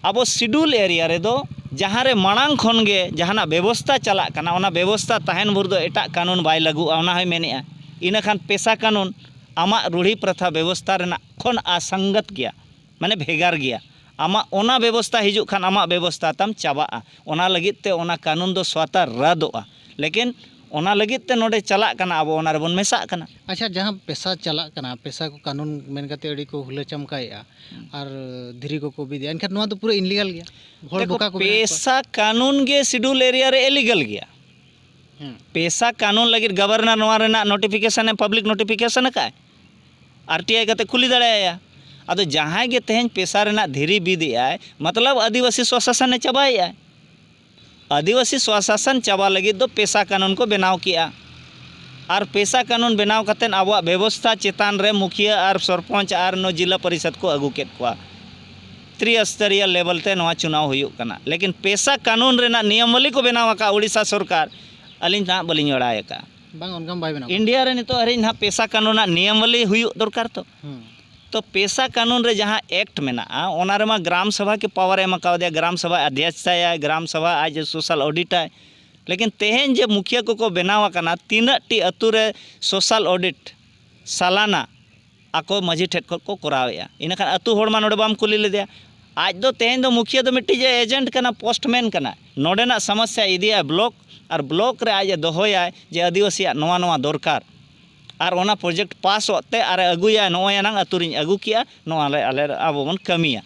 ᱟᱵᱚ ᱥᱤᱰᱩᱞ ᱮᱨᱤᱭᱟ ᱨᱮᱫᱚ ᱡᱟᱦᱟᱸ ᱨᱮ ᱢᱟᱲᱟᱝ ᱠᱷᱚᱱ ᱜᱮ ᱡᱟᱦᱟᱱᱟᱜ ᱵᱮᱵᱚᱥᱛᱟ ᱪᱟᱞᱟᱜ ᱠᱟᱱᱟ, ᱚᱱᱟ ᱵᱮᱵᱚᱥᱛᱟ ᱛᱟᱦᱮᱱ ᱵᱷᱳᱨ ᱫᱚ ᱮᱴᱟᱜ ᱠᱟᱹᱱᱩᱱ ᱵᱟᱭ ᱞᱟᱹᱜᱩᱜᱼᱟ, ᱚᱱᱟ ᱦᱚᱸᱭ ᱢᱮᱱᱮᱜᱼᱟ᱾ ᱤᱱᱟᱹ ᱠᱷᱟᱱ ᱯᱮᱥᱟ ᱠᱟᱹᱱᱩᱱ ᱟᱢᱟᱜ ᱨᱩᱲᱦᱤ ᱯᱨᱚᱛᱷᱟ ᱵᱮᱵᱚᱥᱛᱟ ᱨᱮᱱᱟᱜ ᱠᱷᱚᱱ ᱟᱥᱚᱝᱜᱚᱛ ᱜᱮᱭᱟ, ᱢᱟᱱᱮ ᱵᱷᱮᱜᱟᱨ ᱜᱮᱭᱟ᱾ ᱟᱢᱟᱜ ᱚᱱᱟ ᱵᱮᱵᱚᱥᱛᱟ ᱦᱤᱡᱩᱜ ᱠᱷᱟᱱ ᱟᱢᱟᱜ ᱵᱮᱵᱚᱥᱛᱟ ᱛᱟᱢ ᱪᱟᱵᱟᱜᱼᱟ᱾ ᱚᱱᱟ ᱞᱟᱹᱜᱤᱫ ᱛᱮ ᱚᱱᱟ ᱠᱟᱹᱱᱩᱱ ᱫᱚ ᱥᱚᱛᱟ ᱨᱟᱫᱚᱜᱼᱟ᱾ ᱞᱮᱠᱤᱱ ᱚᱱᱟ ᱞᱟᱹᱜᱤᱫ ᱛᱮ ᱱᱚᱰᱮ ᱪᱟᱞᱟᱜ ᱠᱟᱱᱟ, ᱟᱵᱚ ᱚᱱᱟ ᱨᱮᱵᱚᱱ ᱢᱮᱥᱟᱜ ᱠᱟᱱᱟ᱾ ᱟᱪᱪᱷᱟ, ᱡᱟᱦᱟᱸ ᱯᱮᱥᱟ ᱪᱟᱞᱟᱜ ᱠᱟᱱᱟ, ᱯᱮᱥᱟ ᱠᱚ ᱠᱟᱹᱱᱩᱱ ᱢᱮᱱ ᱠᱟᱛᱮ ᱟᱹᱰᱤ ᱠᱚ ᱦᱩᱞᱟᱹ ᱪᱟᱢᱠᱟᱭᱮᱜᱼᱟ ᱟᱨ ᱫᱷᱤᱨᱤ ᱠᱚᱠᱚ ᱵᱤᱫᱮᱜᱼᱟ, ᱮᱱᱠᱷᱟᱱ ᱱᱚᱣᱟ ᱫᱚ ᱯᱩᱨᱟᱹ ᱤᱱᱞᱤᱜᱟᱞ ᱜᱮᱭᱟ᱾ ᱦᱚᱲ ᱫᱮᱠᱷᱚ, ᱵᱚᱠᱟ ᱠᱚ ᱢᱮᱱᱟᱜ ᱠᱚᱣᱟ᱾ ᱯᱮᱥᱟ ᱠᱟᱹᱱᱩᱱ ᱜᱮ ᱥᱤᱰᱩᱞ ᱮᱨᱤᱭᱟ ᱨᱮ ᱤᱞᱤᱜᱟᱞ ᱜᱮᱭᱟ᱾ ᱦᱮᱸ᱾ ᱯᱮᱥᱟ ᱠᱟᱹᱱᱩᱱ ᱞᱟᱹᱜᱤᱫ ᱜᱚᱵᱷᱚᱨᱱᱚᱨ ᱱᱚᱣᱟ ᱨᱮᱱᱟᱜ ᱱᱳᱴᱤᱯᱷᱤᱠᱮᱥᱚᱱ ᱮ, ᱯᱟᱵᱽᱞᱤᱠ ᱱᱳᱴᱤᱯᱷᱤᱠᱮᱥᱚᱱ ᱟᱠᱟᱫ, ᱟᱨ ᱴᱤ ᱟᱭ ᱠᱟᱛᱮ ᱠᱩᱞᱤ ᱫᱟᱲᱮᱭᱟᱭᱟ᱾ ᱟᱫᱚ ᱡᱟᱦᱟᱸᱭ ᱜᱮ ᱛᱮᱦᱮᱧ ᱯᱮᱥᱟ ᱨᱮᱱᱟᱜ ᱫᱷᱤᱨᱤ ᱵᱤᱫᱮᱜᱼᱟᱭ, ᱢᱚᱛᱞᱚᱵ ᱟᱹᱫᱤᱵᱟᱹᱥᱤ ᱥᱚᱥᱟᱥᱚᱱᱮ ᱪᱟᱵᱟᱭᱮᱜᱼᱟᱭ᱾ ᱟᱹᱫᱤᱵᱟᱹᱥᱤ ᱥᱚᱥᱟᱥᱚᱱ ᱪᱟᱵᱟ ᱞᱟᱹᱜᱤᱫ ᱫᱚ ᱯᱮᱥᱟ ᱠᱟᱹᱱᱩᱱ ᱠᱚ ᱵᱮᱱᱟᱣ ᱠᱮᱜᱼᱟ᱾ ᱟᱨ ᱯᱮᱥᱟ ᱠᱟᱹᱱᱩᱱ ᱵᱮᱱᱟᱣ ᱠᱟᱛᱮᱫ ᱟᱵᱚᱣᱟᱜ ᱵᱮᱵᱚᱥᱛᱷᱟ ᱪᱮᱛᱟᱱ ᱨᱮ ᱢᱩᱠᱷᱤᱭᱟᱹ ᱟᱨ ᱥᱚᱨᱯᱚᱧᱪ ᱟᱨ ᱱᱚᱣᱟ ᱡᱤᱞᱟ ᱯᱚᱨᱤᱥᱚᱫᱽ ᱠᱚ ᱟᱹᱜᱩ ᱠᱮᱫ ᱠᱚᱣᱟ᱾ ᱛᱨᱤᱥᱛᱚᱨᱤᱭᱚ ᱞᱮᱵᱮᱞ ᱛᱮ ᱱᱚᱣᱟ ᱪᱩᱱᱟᱣ ᱦᱩᱭᱩᱜ ᱠᱟᱱᱟ᱾ ᱞᱮᱠᱤᱱ ᱯᱮᱥᱟ ᱠᱟᱹᱱᱩᱱ ᱨᱮᱱᱟᱜ ᱱᱤᱭᱚᱢᱟᱵᱚᱞᱤ ᱠᱚ ᱵᱮᱱᱟᱣ ᱟᱠᱟᱫ ᱩᱲᱤᱥᱥᱟ ᱥᱚᱨᱠᱟᱨ, ᱟᱹᱞᱤᱧ ᱱᱟᱦᱟᱜ ᱵᱟᱹᱞᱤᱧ ᱵᱟᱲᱟᱭ ᱟᱠᱟᱫᱼᱟ᱾ ᱵᱟᱝ, ᱚᱱᱠᱟ ᱢᱟ ᱵᱟᱭ ᱵᱮᱱᱟᱣ ᱠᱟᱱᱟ᱾ ᱤᱱᱰᱤᱭᱟ ᱨᱮ ᱱᱤᱛᱚᱜ ᱦᱟᱹᱨᱤᱡ ᱱᱟᱦᱟᱜ ᱯᱮᱥᱟ ᱠᱟᱹᱱᱩᱱ ᱨᱮᱱᱟᱜ ᱱᱤᱭᱚᱢᱟᱵᱚᱞᱤ ᱦᱩᱭᱩᱜ ᱫᱚᱨᱠᱟᱨ ᱛᱚ᱾ ᱦᱩᱸ᱾ ᱛᱚ ᱯᱮᱥᱟ ᱠᱟᱹᱱᱩᱱ ᱨᱮ ᱡᱟᱦᱟᱸ ᱮᱠᱴ ᱢᱮᱱᱟᱜᱼᱟ, ᱚᱱᱟ ᱨᱮᱢᱟ ᱜᱨᱟᱢ ᱥᱚᱵᱷᱟ ᱜᱮ ᱯᱟᱣᱟᱨ ᱮ ᱮᱢ ᱟᱠᱟᱣᱫᱮᱭᱟ, ᱜᱨᱟᱢ ᱥᱚᱵᱷᱟ ᱟᱫᱷᱭᱚᱠᱷᱛᱟᱭᱟᱭ, ᱜᱨᱟᱢ ᱥᱚᱵᱷᱟ ᱟᱡ ᱥᱳᱥᱟᱞ ᱚᱰᱤᱴᱟᱭ᱾ ᱞᱮᱠᱤᱱ ᱛᱮᱦᱮᱧ ᱡᱮ ᱢᱩᱠᱷᱤᱭᱟᱹ ᱠᱚᱠᱚ ᱵᱮᱱᱟᱣ ᱟᱠᱟᱱᱟ, ᱛᱤᱱᱟᱹᱜ ᱴᱤ ᱟᱹᱛᱩ ᱨᱮ ᱥᱳᱥᱟᱞ ᱚᱰᱤᱴ ᱥᱟᱞᱟᱱᱟ ᱟᱠᱚ ᱢᱟᱹᱡᱷᱤ ᱴᱷᱮᱱ ᱠᱷᱚᱱ ᱠᱚ ᱠᱚᱨᱟᱣᱮᱫᱼᱟ? ᱤᱱᱟᱹᱠᱷᱟᱱ ᱟᱹᱛᱩ ᱦᱚᱲ ᱢᱟ ᱱᱚᱰᱮ ᱵᱟᱢ ᱠᱩᱞᱤ ᱞᱮᱫᱮᱭᱟ᱾ ᱟᱡ ᱫᱚ ᱛᱮᱦᱮᱧ ᱫᱚ ᱢᱩᱠᱷᱤᱭᱟᱹ ᱫᱚ ᱢᱤᱫᱴᱤᱡ ᱮᱡᱮᱱᱴ ᱠᱟᱱᱟ, ᱯᱳᱥᱴᱢᱮᱱ ᱠᱟᱱᱟ᱾ ᱱᱚᱰᱮᱱᱟᱜ ᱥᱚᱢᱚᱥᱥᱟ ᱤᱫᱤᱭᱟᱭ ᱵᱞᱚᱠ, ᱟᱨ ᱵᱞᱚᱠ ᱨᱮ ᱟᱡ ᱮ ᱫᱚᱦᱚᱭᱟᱭ ᱡᱮ ᱟᱹᱫᱤᱵᱟᱹᱥᱤᱭᱟᱜ ᱱᱚᱣᱟ ᱱᱚᱣᱟ ᱫᱚᱨᱠᱟᱨ, ᱟᱨ ᱚᱱᱟ ᱯᱨᱚᱡᱮᱠᱴ ᱯᱟᱥᱚᱜ ᱛᱮ ᱟᱨ ᱮ ᱟᱹᱜᱩᱭᱟ, ᱱᱚᱜᱼᱚᱭ ᱮᱱᱟᱝ ᱟᱹᱛᱩ ᱨᱤᱧ ᱟᱹᱜᱩ ᱠᱮᱜᱼᱟ, ᱱᱚᱣᱟ ᱞᱮ ᱟᱞᱮ ᱟᱵᱚ ᱵᱚᱱ ᱠᱟᱹᱢᱤᱭᱟ᱾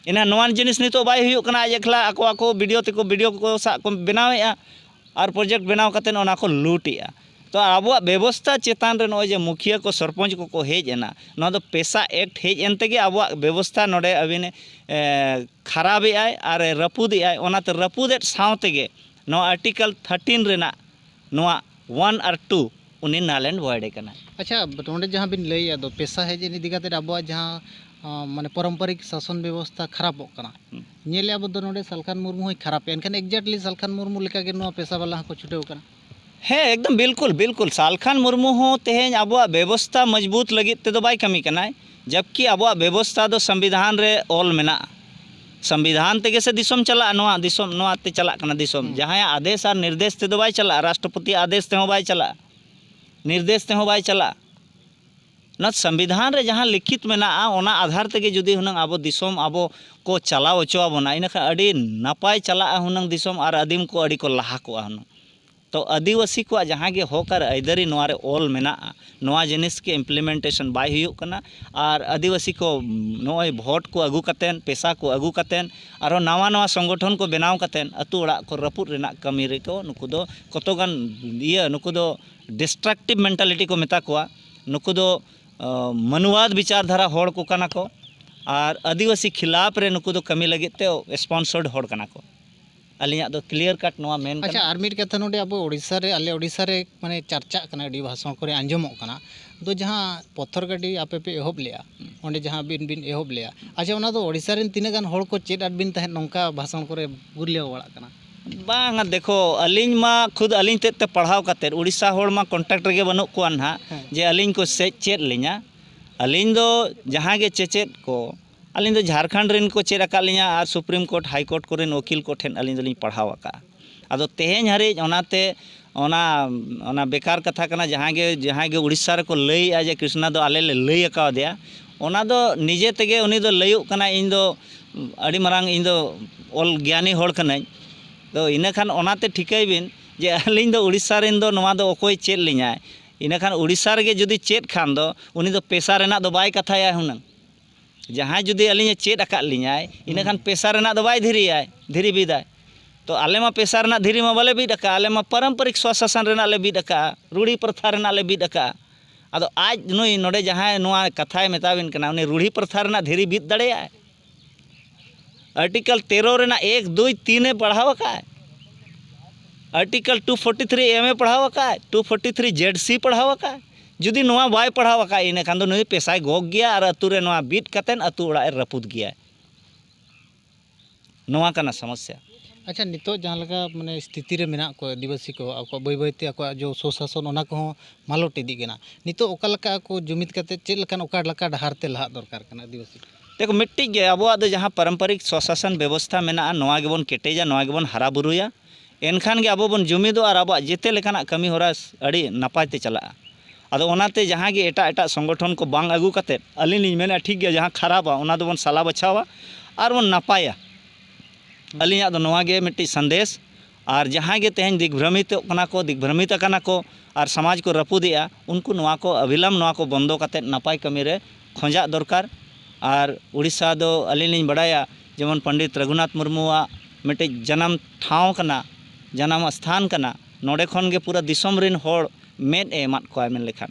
ᱮᱱᱟ ᱱᱚᱣᱟ ᱡᱤᱱᱤᱥ ᱱᱤᱛᱚᱜ ᱵᱟᱭ ᱦᱩᱭᱩᱜ ᱠᱟᱱᱟ, ᱟᱡ ᱮᱠᱞᱟ ᱟᱠᱚ ᱟᱠᱚ ᱵᱤ ᱰᱤ ᱳ ᱛᱮᱠᱚ, ᱵᱤ ᱰᱤ ᱳ ᱠᱚᱠᱚ ᱥᱟᱵ ᱠᱚ ᱵᱮᱱᱟᱣᱮᱫᱼᱟ᱾ ᱟᱨ ᱯᱨᱚᱡᱮᱠᱴ ᱵᱮᱱᱟᱣ ᱠᱟᱛᱮᱫ ᱚᱱᱟ ᱠᱚ ᱞᱩᱴ ᱮᱜᱼᱟ᱾ ᱛᱚ ᱟᱵᱚᱣᱟᱜ ᱵᱮᱵᱚᱥᱛᱷᱟ ᱪᱮᱛᱟᱱ ᱨᱮ ᱱᱚᱜᱼᱚᱭ ᱡᱮ ᱢᱩᱠᱷᱤᱭᱟᱹ ᱠᱚ ᱥᱚᱨᱯᱚᱧᱪ ᱠᱚᱠᱚ ᱦᱮᱡ ᱮᱱᱟ, ᱱᱚᱣᱟ ᱫᱚ ᱯᱮᱥᱟ ᱮᱠᱴ ᱦᱮᱡ ᱮᱱ ᱛᱮᱜᱮ ᱟᱵᱚᱣᱟᱜ ᱵᱮᱵᱚᱥᱛᱷᱟ ᱱᱚᱰᱮ ᱟᱹᱵᱤᱱ, ᱮ, ᱠᱷᱟᱨᱟᱯ ᱮᱜᱼᱟᱭ ᱟᱨ ᱮ ᱨᱟᱹᱯᱩᱫ ᱮᱜᱼᱟᱭ᱾ ᱚᱱᱟᱛᱮ ᱨᱟᱹᱯᱩᱫ ᱮᱫ ᱥᱟᱶ ᱛᱮᱜᱮ ᱱᱚᱣᱟ ᱟᱨᱴᱤᱠᱮᱞ ᱛᱷᱟᱨᱴᱤᱱ ᱨᱮᱱᱟᱜ ᱱᱚᱣᱟ ᱚᱣᱟᱱ ᱟᱨ ᱴᱩ ᱩᱱᱤ ᱱᱟᱞ ᱮᱱᱰ ᱵᱷᱚᱭᱮᱰ ᱮ ᱠᱟᱱᱟ᱾ ᱟᱪᱪᱷᱟ, ᱱᱚᱰᱮ ᱡᱟᱦᱟᱸ ᱵᱤᱱ ᱞᱟᱹᱭᱮᱫ ᱫᱚ ᱯᱮᱥᱟ ᱦᱮᱡ ᱮᱱ ᱤᱫᱤ ᱠᱟᱛᱮᱫ ᱟᱵᱚᱣᱟᱜ ᱡᱟᱦᱟᱸ, ᱟᱸ, ᱢᱟᱱᱮ ᱯᱟᱨᱚᱢᱯᱚᱨᱤᱠ ᱥᱟᱥᱚᱱ ᱵᱮᱵᱚᱥᱛᱷᱟ ᱠᱷᱟᱨᱟᱯᱚᱜ ᱠᱟᱱᱟ᱾ ᱦᱩᱸ᱾ ᱧᱮᱞᱮᱫᱼᱟ ᱵᱚ ᱫᱚ ᱱᱚᱰᱮ ᱥᱟᱞᱠᱷᱟᱱ ᱢᱩᱨᱢᱩ ᱦᱚᱸᱭ ᱠᱷᱟᱨᱟᱯᱮᱜᱼᱟ, ᱮᱱᱠᱷᱟᱱ ᱮᱠᱡᱮᱠᱴᱞᱤ ᱥᱟᱞᱠᱷᱟᱱ ᱢᱩᱨᱢᱩ ᱞᱮᱠᱟᱜᱮ ᱱᱚᱣᱟ ᱯᱮᱥᱟ ᱵᱟᱞᱟ ᱦᱚᱸᱠᱚ ᱪᱷᱩᱴᱟᱹᱣ ᱠᱟᱱᱟ᱾ ᱦᱮᱸ, ᱮᱠᱫᱚᱢ ᱵᱤᱞᱠᱩᱞ, ᱵᱤᱞᱠᱩᱞ᱾ ᱥᱟᱞᱠᱷᱟᱱ ᱢᱩᱨᱢᱩ ᱦᱚᱸ ᱛᱮᱦᱮᱧ ᱟᱵᱚᱣᱟᱜ ᱵᱮᱵᱚᱥᱛᱷᱟ ᱢᱚᱡᱽᱵᱩᱛ ᱞᱟᱹᱜᱤᱫ ᱛᱮᱫᱚ ᱵᱟᱭ ᱠᱟᱹᱢᱤ ᱠᱟᱱᱟᱭ, ᱡᱟᱵᱠᱤ ᱟᱵᱚᱣᱟᱜ ᱵᱮᱵᱚᱥᱛᱷᱟ ᱫᱚ ᱥᱚᱝᱵᱤᱫᱷᱟᱱ ᱨᱮ ᱚᱞ ᱢᱮᱱᱟᱜᱼᱟ᱾ ᱥᱚᱝᱵᱤᱫᱷᱟᱱ ᱛᱮᱜᱮ ᱥᱮ ᱫᱤᱥᱚᱢ ᱪᱟᱞᱟᱜᱼᱟ᱾ ᱱᱚᱣᱟ ᱫᱤᱥᱚᱢ, ᱱᱚᱣᱟ ᱛᱮ ᱪᱟᱞᱟᱜ ᱠᱟᱱᱟ ᱫᱤᱥᱚᱢ᱾ ᱦᱩᱸ᱾ ᱡᱟᱦᱟᱸᱭᱟᱜ ᱟᱫᱮᱥ ᱟᱨ ᱱᱤᱨᱫᱮᱥ ᱛᱮᱫᱚ ᱵᱟᱭ ᱪᱟᱞᱟᱜᱼᱟ, ᱨᱟᱥᱴᱨᱚᱯᱚᱛᱤᱭᱟᱜ ᱟᱫᱮᱥ ᱛᱮᱦᱚᱸ ᱵᱟᱭ ᱪᱟᱞᱟᱜᱼᱟ, ᱱᱤᱨᱫᱮᱥ ᱛᱮᱦᱚᱸ ᱵᱟᱭ ᱪᱟᱞᱟᱜᱼᱟ᱾ ᱱᱚᱣᱟ ᱥᱚᱝᱵᱤᱫᱷᱟᱱ ᱨᱮ ᱡᱟᱦᱟᱸ ᱞᱤᱠᱷᱤᱛ ᱢᱮᱱᱟᱜᱼᱟ, ᱚᱱᱟ ᱟᱫᱷᱟᱨ ᱛᱮᱜᱮ ᱡᱩᱫᱤ ᱦᱩᱱᱟᱹᱝ ᱟᱵᱚ ᱫᱤᱥᱚᱢ ᱟᱵᱚ ᱠᱚ ᱪᱟᱞᱟᱣ ᱦᱚᱪᱚ ᱟᱵᱚᱱᱟ, ᱤᱱᱟᱹᱠᱷᱟᱱ ᱟᱹᱰᱤ ᱱᱟᱯᱟᱭ ᱪᱟᱞᱟᱜᱼᱟ ᱦᱩᱱᱟᱹᱝ ᱫᱤᱥᱚᱢ, ᱟᱨ ᱟᱹᱫᱤᱢ ᱠᱚ ᱟᱹᱰᱤ ᱠᱚ ᱞᱟᱦᱟ ᱠᱚᱜᱼᱟ ᱦᱩᱱᱟᱹᱝ᱾ ᱛᱚ ᱟᱹᱫᱤᱵᱟᱹᱥᱤ ᱠᱚᱣᱟᱜ ᱡᱟᱦᱟᱸ ᱜᱮ ᱦᱚᱠ ᱟᱨ ᱟᱹᱭᱫᱟᱹᱨᱤ ᱱᱚᱣᱟ ᱨᱮ ᱚᱞ ᱢᱮᱱᱟᱜᱼᱟ, ᱱᱚᱣᱟ ᱡᱤᱱᱤᱥ ᱜᱮ implementation ᱵᱟᱭ ᱦᱩᱭᱩᱜ ᱠᱟᱱᱟ᱾ ᱟᱨ ᱟᱹᱫᱤᱵᱟᱹᱥᱤ ᱠᱚ ᱱᱚᱜᱼᱚᱭ ᱵᱷᱳᱴ ᱠᱚ ᱟᱹᱜᱩ ᱠᱟᱛᱮᱱ, ᱯᱮᱥᱟ ᱠᱚ ᱟᱹᱜᱩ ᱠᱟᱛᱮᱱ, ᱟᱨᱦᱚᱸ ᱱᱟᱣᱟ ᱱᱟᱣᱟ ᱥᱚᱝᱜᱚᱴᱷᱚᱱ ᱠᱚ ᱵᱮᱱᱟᱣ ᱠᱟᱛᱮᱱ ᱟᱹᱛᱩ ᱚᱲᱟᱜ ᱠᱚ ᱨᱟᱹᱯᱩᱫ ᱨᱮᱱᱟᱜ ᱠᱟᱹᱢᱤ ᱨᱮᱠᱚ ᱱᱩᱠᱩ ᱫᱚ ᱠᱚᱛᱚ ᱜᱟᱱ ᱤᱭᱟᱹ, ᱱᱩᱠᱩ ᱫᱚ destructive mentality ᱠᱚ ᱢᱮᱛᱟ ᱠᱚᱣᱟ᱾ ᱱᱩᱠᱩ ᱫᱚ ᱟᱸ, ᱢᱟᱹᱱᱩᱣᱟᱫ ᱵᱤᱪᱟᱨ ᱫᱷᱟᱨᱟ ᱦᱚᱲ ᱠᱚ ᱠᱟᱱᱟ ᱠᱚ, ᱟᱨ ᱟᱹᱫᱤᱵᱟᱹᱥᱤ ᱠᱷᱤᱞᱟᱯ ᱨᱮ ᱱᱩᱠᱩ ᱫᱚ ᱠᱟᱹᱢᱤ ᱞᱟᱹᱜᱤᱫ ᱛᱮ sponsored ᱦᱚᱲ ᱠᱟᱱᱟ ᱠᱚ᱾ ᱟᱹᱞᱤᱧᱟᱜ ᱫᱚ clear cut ᱱᱚᱣᱟ ᱢᱮᱱ ᱟᱪᱪᱷᱟ, ᱠᱟᱱᱟ᱾ ᱟᱨ ᱢᱤᱫ ᱠᱟᱛᱷᱟ, ᱱᱚᱰᱮ ᱟᱵᱚ ᱳᱰᱤᱥᱟ ᱨᱮ, ᱟᱞᱮ ᱳᱰᱤᱥᱟ ᱨᱮ ᱢᱟᱱᱮ ᱪᱟᱨᱪᱟᱜ ᱠᱟᱱᱟ, ᱟᱹᱰᱤ ᱵᱷᱟᱥᱚᱱ ᱠᱚᱨᱮ ᱟᱸᱡᱚᱢᱚᱜ ᱠᱟᱱᱟ, ᱫᱚ ᱡᱟᱦᱟᱸ ᱯᱚᱛᱷᱚᱨ ᱜᱟᱹᱰᱤ ᱟᱯᱮ ᱯᱮ ᱮᱦᱚᱵ ᱞᱮᱜᱼᱟ, ᱚᱸᱰᱮ ᱡᱟᱦᱟᱸ ᱟᱹᱵᱤᱱ ᱵᱤᱱ ᱮᱦᱚᱵ ᱞᱮᱜᱼᱟ, ᱟᱪᱪᱷᱟ, ᱚᱱᱟ ᱫᱚ ᱳᱰᱤᱥᱟ ᱨᱮᱱ ᱛᱤᱱᱟᱹᱜ ᱜᱟᱱ ᱦᱚᱲ ᱠᱚ ᱪᱮᱫ ᱟᱫ ᱵᱤᱱ ᱛᱟᱦᱮᱸᱫ, ᱱᱚᱝᱠᱟ ᱵᱷᱟᱥᱚᱱ ᱠᱚᱨᱮ ᱜᱩᱨᱞᱟᱹᱣ ᱵᱟᱲᱟᱜ ᱠᱟᱱᱟ? ᱵᱟᱝᱟ, ᱫᱮᱠᱷᱚ, ᱟᱹᱞᱤᱧ ᱢᱟ ᱠᱷᱩᱫ ᱟᱹᱞᱤᱧ ᱛᱮᱫ ᱛᱮ ᱯᱟᱲᱦᱟᱣ ᱠᱟᱛᱮᱫ, ᱳᱰᱤᱥᱟ ᱦᱚᱲ ᱢᱟ contact ᱨᱮᱜᱮ ᱵᱟᱹᱱᱩᱜ ᱠᱚᱣᱟ ᱱᱟᱦᱟᱜ, ᱦᱮᱸ᱾ ᱡᱮ ᱟᱹᱞᱤᱧ ᱠᱚ ᱥᱮ-, ᱪᱮᱫ ᱞᱤᱧᱟ᱾ ᱟᱹᱞᱤᱧ ᱫᱚ ᱡᱟᱦᱟᱸ ᱜᱮ ᱪᱮᱪᱮᱫ ᱠᱚ, ᱟᱹᱞᱤᱧ ᱫᱚ ᱡᱷᱟᱲᱠᱷᱚᱸᱰ ᱨᱮᱱ ᱠᱚ ᱪᱮᱫ ᱟᱠᱟᱫ ᱞᱤᱧᱟ ᱟᱨ Supreme Court, High Court ᱠᱚᱨᱮᱱ ᱩᱠᱤᱞ ᱠᱚᱴᱷᱮᱱ ᱟᱹᱞᱤᱧ ᱫᱚᱞᱤᱧ ᱯᱟᱲᱦᱟᱣ ᱟᱠᱟᱫᱼᱟ᱾ ᱟᱫᱚ ᱛᱮᱦᱮᱧ ᱦᱟᱹᱨᱤᱡ ᱚᱱᱟᱛᱮ ᱚᱱᱟ, ᱚᱱᱟ ᱵᱮᱠᱟᱨ ᱠᱟᱛᱷᱟ ᱠᱟᱱᱟ᱾ ᱡᱟᱦᱟᱸᱭ ᱜᱮ, ᱡᱟᱦᱟᱸᱭ ᱜᱮ ᱩᱲᱤᱥᱥᱟ ᱨᱮᱠᱚ ᱞᱟᱹᱭᱮᱜᱼᱟ ᱡᱮ ᱠᱨᱤᱥᱱᱟ ᱫᱚ ᱟᱞᱮ ᱞᱮ ᱞᱟᱹᱭ ᱟᱠᱟᱣᱟᱫᱮᱭᱟ, ᱚᱱᱟ ᱫᱚ ᱱᱤᱡᱮ ᱛᱮᱜᱮ ᱩᱱᱤ ᱫᱚ ᱞᱟᱹᱭᱚᱜ ᱠᱟᱱᱟ, ᱤᱧ ᱫᱚ ᱟᱹᱰᱤ ᱢᱟᱨᱟᱝ, ᱤᱧ ᱫᱚ ᱚᱞ ᱜᱮᱭᱟᱱᱤ ᱦᱚᱲ ᱠᱟᱹᱱᱟᱹᱧ᱾ ᱛᱚ ᱤᱱᱟᱹ ᱠᱷᱟᱱ ᱚᱱᱟᱛᱮ ᱴᱷᱤᱠᱟᱹᱭ ᱵᱤᱱ ᱡᱮ ᱟᱹᱞᱤᱧ ᱫᱚ ᱩᱲᱤᱥᱥᱟ ᱨᱮᱱ ᱫᱚ ᱱᱚᱣᱟ ᱫᱚ ᱚᱠᱚᱭ ᱪᱮᱫ ᱞᱤᱧᱟᱭ? ᱤᱱᱟᱹ ᱠᱷᱟᱱ ᱩᱲᱤᱥᱥᱟ ᱨᱮᱜᱮ ᱡᱩᱫᱤ ᱪᱮᱫ ᱠᱷᱟᱱ ᱫᱚ ᱩᱱᱤ ᱫᱚ ᱯᱮᱥᱟ ᱨᱮᱱᱟᱜ ᱫᱚ ᱵᱟᱭ ᱠᱟᱛᱷᱟᱭᱟ ᱦᱩᱱᱟᱹᱝ᱾ ᱡᱟᱦᱟᱸᱭ ᱡᱩᱫᱤ ᱟᱹᱞᱤᱧᱮ ᱪᱮᱫ ᱟᱠᱟᱫ ᱞᱤᱧᱟᱭ, ᱤᱱᱟᱹ ᱠᱷᱟᱱ ᱦᱩᱸ᱾ ᱯᱮᱥᱟ ᱨᱮᱱᱟᱜ ᱫᱚ ᱵᱟᱭ ᱫᱷᱤᱨᱤᱭᱟᱭ, ᱫᱷᱤᱨᱤ ᱵᱤᱫᱟᱭ᱾ ᱛᱚ ᱟᱞᱮ ᱢᱟ ᱯᱮᱥᱟ ᱨᱮᱱᱟᱜ ᱫᱷᱤᱨᱤ ᱢᱟ ᱵᱟᱞᱮ ᱵᱤᱫ ᱟᱠᱟᱫᱼᱟ, ᱟᱞᱮ ᱢᱟ ᱯᱟᱨᱚᱢᱯᱚᱨᱤᱠ ᱥᱚᱥᱟᱥᱚᱱ ᱨᱮᱱᱟᱜ ᱞᱮ ᱵᱤᱫ ᱟᱠᱟᱫᱼᱟ, ᱨᱩᱲᱦᱤ ᱯᱨᱚᱛᱷᱟ ᱨᱮᱱᱟᱜ ᱞᱮ ᱵᱤᱫ ᱟᱠᱟᱫᱼᱟ᱾ ᱟᱫᱚ ᱟᱡ ᱱᱩᱭ ᱱᱚᱰᱮ ᱡᱟᱦᱟᱸᱭ ᱱᱚᱣᱟ ᱠᱟᱛᱷᱟᱭ ᱢᱮᱛᱟᱵᱤᱱ ᱠᱟᱱᱟ, ᱩᱱᱤ ᱨᱩᱲᱦᱤ ᱯᱨᱚᱛᱷᱟ ᱨᱮᱱᱟᱜ ᱫᱷᱤᱨᱤ ᱵᱤᱫ ᱫᱟᱲᱮᱭᱟᱜᱼᱟᱭ? ᱟᱨᱴᱤᱠᱮᱞ ᱛᱮᱨᱚ ᱨᱮᱱᱟᱜ ᱮᱠ, ᱫᱩᱭ, ᱛᱤᱱ ᱮ ᱯᱟᱲᱦᱟᱣ ᱟᱠᱟᱫᱼᱟᱭ, ᱟᱨᱴᱤᱠᱮᱞ ᱴᱩ ᱯᱷᱳᱨᱴᱤ ᱛᱷᱨᱤ ᱮᱢ ᱮ ᱯᱟᱲᱦᱟᱣ ᱟᱠᱟᱫᱼᱟᱭ, ᱴᱩ ᱯᱷᱳᱨᱴᱤ ᱛᱷᱨᱤ ᱡᱮᱰ ᱥᱤ ᱯᱟᱲᱦᱟᱣ ᱟᱠᱟᱫᱼᱟᱭ᱾ ᱡᱩᱫᱤ ᱱᱚᱣᱟ ᱵᱟᱭ ᱯᱟᱲᱦᱟᱣ ᱟᱠᱟᱫᱼᱟ, ᱤᱱᱟᱹ ᱠᱷᱟᱱ ᱫᱚ ᱱᱩᱭ ᱯᱮᱥᱟᱭ ᱜᱚᱜ ᱜᱮᱭᱟ ᱟᱨ ᱟᱹᱛᱩ ᱨᱮ ᱱᱚᱣᱟ ᱵᱤᱫ ᱠᱟᱛᱮᱫ ᱟᱹᱛᱩ ᱚᱲᱟᱜ ᱮ ᱨᱟᱹᱯᱩᱫ ᱜᱮᱭᱟ᱾ ᱱᱚᱣᱟ ᱠᱟᱱᱟ ᱥᱚᱢᱚᱥᱥᱟ᱾ ᱟᱪᱪᱷᱟ, ᱱᱤᱛᱚᱜ ᱡᱟᱦᱟᱸ ᱞᱮᱠᱟ ᱢᱟᱱᱮ ᱥᱛᱷᱤᱛᱤ ᱨᱮ ᱢᱮᱱᱟᱜ ᱠᱚᱣᱟ ᱟᱹᱫᱤᱵᱟᱹᱥᱤ ᱠᱚ, ᱟᱠᱚᱣᱟᱜ ᱵᱟᱹᱭ ᱵᱟᱹᱭᱛᱮ ᱟᱠᱚᱣᱟᱜ ᱡᱚ ᱥᱩᱥᱟᱥᱚᱱ, ᱚᱱᱟ ᱠᱚᱦᱚᱸ ᱢᱟᱞᱚᱴ ᱤᱫᱤᱜ ᱠᱟᱱᱟ᱾ ᱱᱤᱛᱚᱜ ᱚᱠᱟ ᱞᱮᱠᱟ ᱟᱠᱚ ᱡᱩᱢᱤᱫ ᱠᱟᱛᱮ ᱪᱮᱫ ᱞᱮᱠᱟᱱ, ᱚᱠᱟ ᱞᱮᱠᱟ ᱰᱟᱦᱟᱨ ᱛᱮ ᱞᱟᱦᱟᱜ ᱫᱚᱨᱠᱟᱨ ᱠᱟᱱᱟ ᱟᱹᱫᱤᱵᱟᱹᱥᱤ ᱠᱚ? ᱫᱮᱠᱷᱚ, ᱢᱤᱫᱴᱤᱡ ᱜᱮ ᱟᱵᱚᱣᱟᱜ ᱫᱚ ᱡᱟᱦᱟᱸ ᱯᱟᱨᱚᱢᱯᱚᱨᱤᱠ ᱥᱚᱥᱟᱥᱚᱱ ᱵᱮᱵᱚᱥᱛᱷᱟ ᱢᱮᱱᱟᱜᱼᱟ, ᱱᱚᱣᱟ ᱜᱮᱵᱚᱱ ᱠᱮᱴᱮᱡᱟ, ᱱᱚᱣᱟ ᱜᱮᱵᱚᱱ ᱦᱟᱨᱟ ᱵᱩᱨᱩᱭᱟ᱾ ᱮᱱᱠᱷᱟᱱ ᱜᱮ ᱟᱵᱚ ᱵᱚᱱ ᱡᱩᱢᱤᱫᱚᱜᱼᱟ ᱟᱨ ᱟᱵᱚᱣᱟᱜ ᱡᱮᱛᱮ ᱞᱮᱠᱟᱱᱟᱜ ᱠᱟᱹᱢᱤ ᱦᱚᱨᱟ ᱟᱹᱰᱤ ᱱᱟᱯᱟᱭ ᱛᱮ ᱪᱟᱞᱟᱜᱼᱟ᱾ ᱟᱫᱚ ᱚᱱᱟᱛᱮ ᱡᱟᱦᱟᱸ ᱜᱮ ᱮᱴᱟᱜ ᱮᱴᱟᱜ ᱥᱚᱝᱜᱚᱴᱷᱚᱱ ᱠᱚ ᱵᱟᱝ ᱟᱹᱜᱩ ᱠᱟᱛᱮᱫ, ᱟᱹᱞᱤᱧ ᱞᱤᱧ ᱢᱮᱱᱟ, ᱴᱷᱤᱠ ᱜᱮᱭᱟ, ᱡᱟᱦᱟᱸ ᱠᱷᱟᱨᱟᱯᱟ ᱚᱱᱟ ᱫᱚᱵᱚᱱ ᱥᱟᱞᱟ ᱵᱟᱪᱷᱟᱣᱟ ᱟᱨ ᱵᱚᱱ ᱱᱟᱯᱟᱭᱟ᱾ ᱟᱹᱞᱤᱧᱟᱜ ᱫᱚ ᱱᱚᱣᱟ ᱜᱮ ᱢᱤᱫᱴᱤᱡ ᱥᱟᱸᱫᱮᱥ᱾ ᱟᱨ ᱡᱟᱦᱟᱸᱭ ᱜᱮ ᱛᱮᱦᱮᱧ ᱫᱤᱜᱽᱵᱷᱨᱚᱢᱤᱛᱚᱜ ᱠᱟᱱᱟ ᱠᱚ, ᱫᱤᱜᱽᱵᱷᱨᱚᱢᱤᱛ ᱟᱠᱟᱱᱟ ᱠᱚ ᱟᱨ ᱥᱚᱢᱟᱡᱽ ᱠᱚ ᱨᱟᱹᱯᱩᱫᱮᱜᱼᱟ, ᱩᱱᱠᱩ ᱱᱚᱣᱟ ᱠᱚ ᱚᱵᱤᱞᱚᱢ ᱱᱚᱣᱟ ᱠᱚ ᱵᱚᱱᱫᱚ ᱠᱟᱛᱮᱫ ᱱᱟᱯᱟᱭ ᱠᱟᱹᱢᱤ ᱨᱮ ᱠᱷᱚᱸᱡᱟᱜ ᱫᱚᱨᱠᱟᱨ᱾ ᱟᱨ ᱩᱲᱤᱥᱥᱟ ᱫᱚ ᱟᱹᱞᱤᱧ ᱞᱤᱧ ᱵᱟᱲᱟᱭᱟ, ᱡᱮᱢᱚᱱ ᱯᱚᱱᱰᱤᱛ ᱨᱚᱜᱷᱩᱱᱟᱛᱷ ᱢᱩᱨᱢᱩᱣᱟᱜ ᱢᱤᱫᱴᱤᱡ ᱡᱟᱱᱟᱢ ᱴᱷᱟᱶ ᱠᱟᱱᱟ, ᱡᱟᱱᱟᱢ ᱥᱛᱷᱟᱱ ᱠᱟᱱᱟ᱾ ᱱᱚᱰᱮ ᱠᱷᱚᱱ ᱜᱮ ᱯᱩᱨᱟᱹ ᱫᱤᱥᱚᱢ ᱨᱮᱱ ᱦᱚᱲ ᱢᱮᱫ ᱮ ᱮᱢᱟᱫ ᱠᱚᱣᱟᱭ ᱢᱮᱱ ᱞᱮᱠᱷᱟᱱ᱾